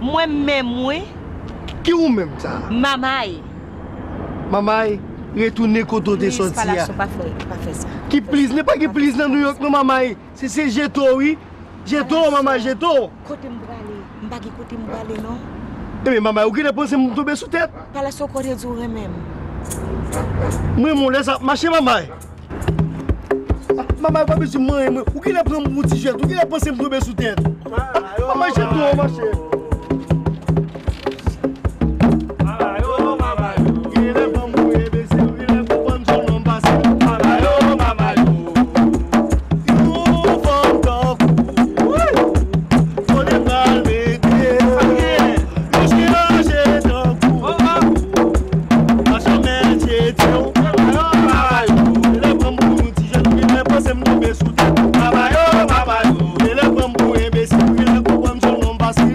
Mwen menm, wi. Ki ou menm sa? Manman. Manman, retounen kote w te soti a. Please, Palaso, pa fè, pa fè sa. Ki please? Ne pa gen please nan New York, non, manman. Se, se jeto, wi. Jeto, manman, jeto. Kote m prale? M pa gen kote m prale, non. Ebyen, manman, ou genlè panse m tonbe sou tèt? Palaso, kote di w renmen m? Mwen, mwen, lè sa ap mache, manman. Manman, ou pa bezwen manyen mwen. Ou genlè pran m pou yon ti jwèt. Ou genlè panse m tonbe sou tèt. Manman, jeto, manman, mache. Mama yo, mama yo, genlè fanm ou enbesil, genlè konprann sou nonm pase. Mama yo, mama yo, yon fanm tankou ou, kote pral mete, yon chiranje tankou ou, pa janm tcheke w. Mama yo, mama yo, genlè pran m pou yon ti jèn, genlè panse m tonbe sou tèt. Mama yo, mama yo, genlè pran m pou enbesil, genlè konprann sou nonm pase.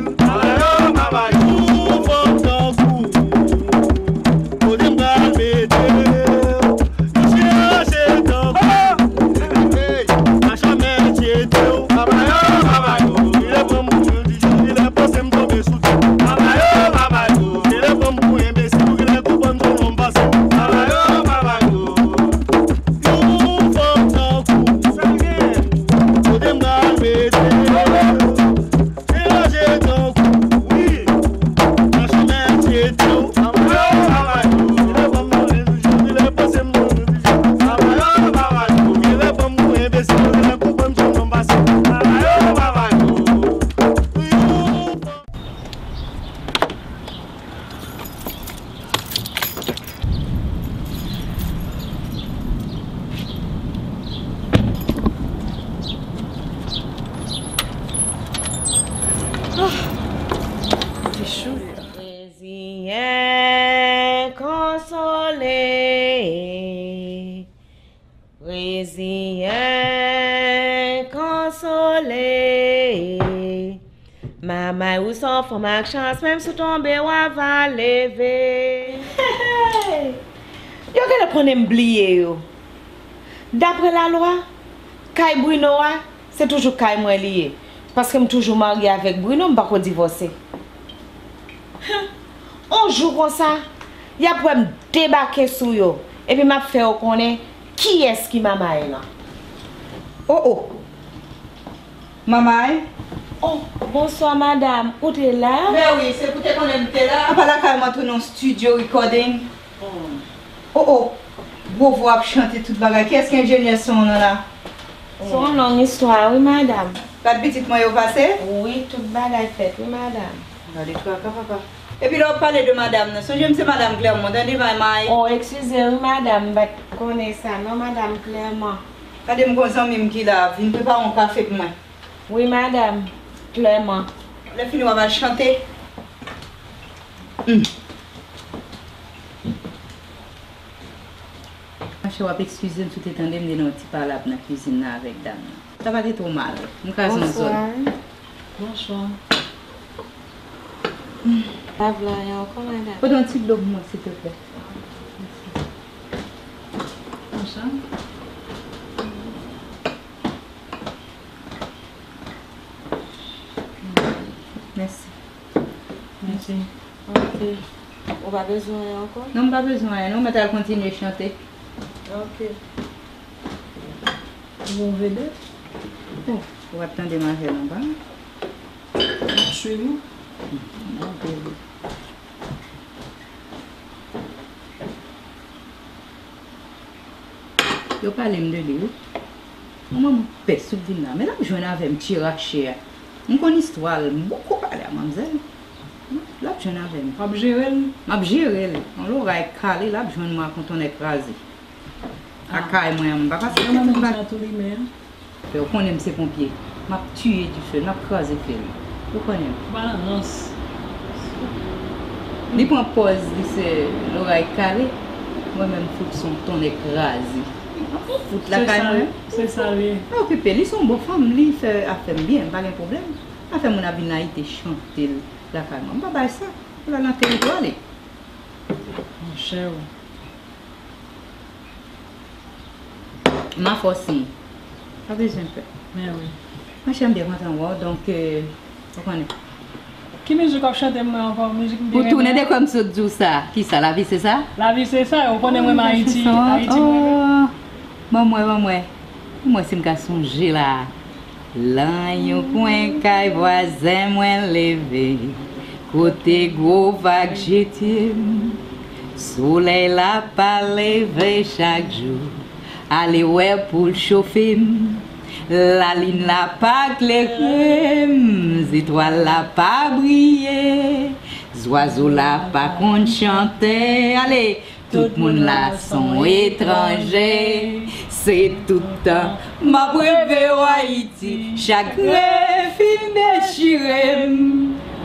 Konsole, reziyen, konsole. Manmay, ou se yon fanm ak chans, menm si w tonbe, w a va leve. Yo genlè konnen m bliye yo. Daprè lalwa, kay Bruno a, se toujou kay mwen li ye. Paske m toujou marye avèk Bruno, m pako divòse. Hen, on jou konsa, y ap wè m debake sou yo, epi m ap fè yo konnen kiyès ki Manmay lan. O, o! Manmay? Oh, bonswa, madanm. Ou te la? Mè wi, se pou te konnen m te la. Apa lakay mwen tounen yon studio recording? Oh, oh. Gwo vwa ap chante tout bagay. Kiyès ki enjenyè son an la? Se yon long istwa, wi, madanm. Gad pitit mwen yo pase? Wi, tout bagay fèt, wi, madanm. Gade traka papa. Epi lè w ap pale de madanm nan, sonje m se madanm Clermont, tande, Manmay. Oh, eskize, wi, madanm, m pa t konnen sa, non, madanm Clermont. Gade m gon zanmi m ki la, vin prepare yon kafe pou mwen. Wi, madanm, Clermont. Lè fini, w ap al chante. Hmm. Monchè, w ap eskize m si w te tande m te nan yon ti palab nan kwizin nan avèk dam nan. Sa pa te twò mal. M kraze yon zòn. Bonswa. Bonswa. Pa vle anyen ankò, madanm? Pote yon ti dlo pou mwen, silteplè. Konsa. Mèsi. Mèsi. Ok. Ou pa bezwen anyen ankò? Non, m pa bezwen anyen, non. Mwen t al kontinye chante. Ok. Ou gon vedèt? Oh, ou ap tande m avè l anba. M ap swiv ou. Bon, bebe. Yo pale m de li, wi. Yon manman pès sou vin la, men l ap jwenn avè m, tcherache a. M konn istwa l, m poko pale a manmzèl. L ap jwenn avè m. W ap jere l? M ap jere l. Yon loray kale, l ap jwenn mwen ak yon tonnè kraze. Lakay mwen an, m pa ka site tout bagay. Tou limen. Fè w konnen m se ponpye. M ap tiye dife l, m ap kraze fè l. Ou konnen m. Ou pa nan rans. Li pran pòz li se loray kale. Mwen menm fout se yon tonnè kraze. M ap fout lakay mwen. Se sa l ye. Pa okipe li, se yon bon fanm, li fè afè m byen, m pa gen pwoblèm. Afè moun ap vin ayite chante l lakay mwen. M pa bay sa. L al nan teritwa li. Monchè o. M a fòs li. Pa bezwen pè. Men wi. Monchè, m byen kontan wè w, donk, euh, ou konnen. Ki mizik w ap chante mwen ankò? Mizik m byen renmen. Ou tounen de kòm sot di w sa. Kisa, lavi se sa? Lavi se sa, ou konnen mwen renmen Ayiti, Ayiti mwen renmen. Oh, ban mwen, ban mwen. Ban mwen si m ka sonje la. Lan yon kwen kay vwazen mwen leve, kote gwo vag jete m. Solèy la pa leve chak jou, ale wè pou l chofe m. Lalin la pa klere m, zetwal la pa briye, zwazo la pa konn chante. Ale! Tout moun la s on etranje. Se tout tan m ap reve w Ayiti. Chak rèv fin dechire m.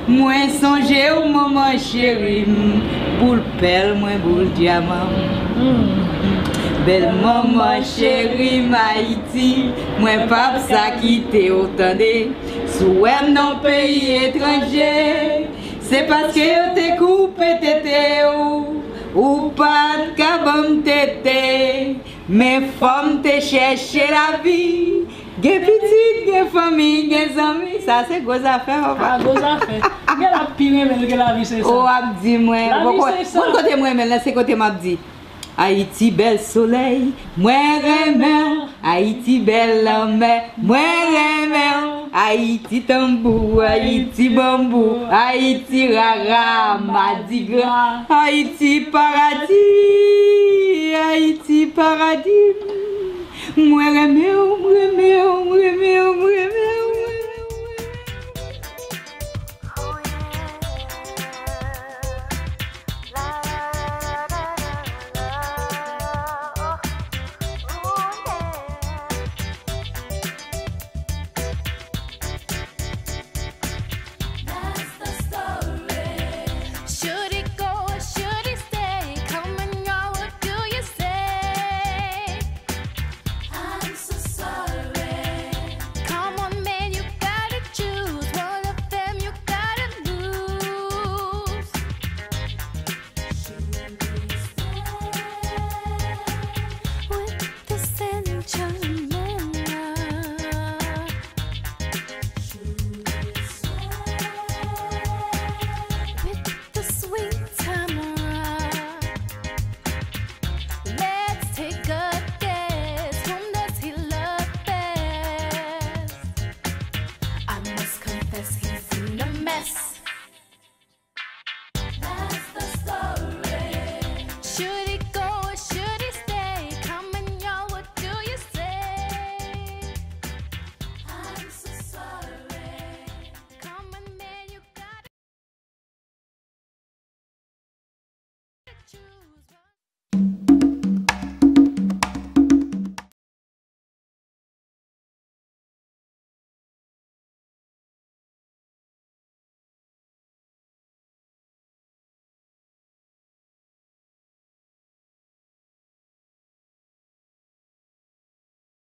Mwen sonje w, manman cheri m. Boul pèl mwen, boul dyaman m. Bèl manman cheri m, Ayiti. Mwen p ap sa kite w, tande. Si w wè m nan peyi etranje, se paske yo te koupe tete w. Ou pa t ka ban m tete, men fò m te chèche lavi. Gen pitit, gen fanmi, gen zanmi, sa se gwo zafè, papa. A, gwo zafè. Gen l ap pi renmen l ke lavi se sa. O, ap di mwen, lavi se sa. Bon, kote mwen renmen l, se kote m ap di. Ayiti bèl solèy, mwen renmen w. Ayiti bèl lanmè, mwen renmen w. Ayiti tanbou, Ayiti banbou, Ayiti rara, madigra, Ayiti paradi, Ayiti paradi. Mwen renmen w, mwen renmen w, mwen renmen w, mwen renmen w, mwen renmen w.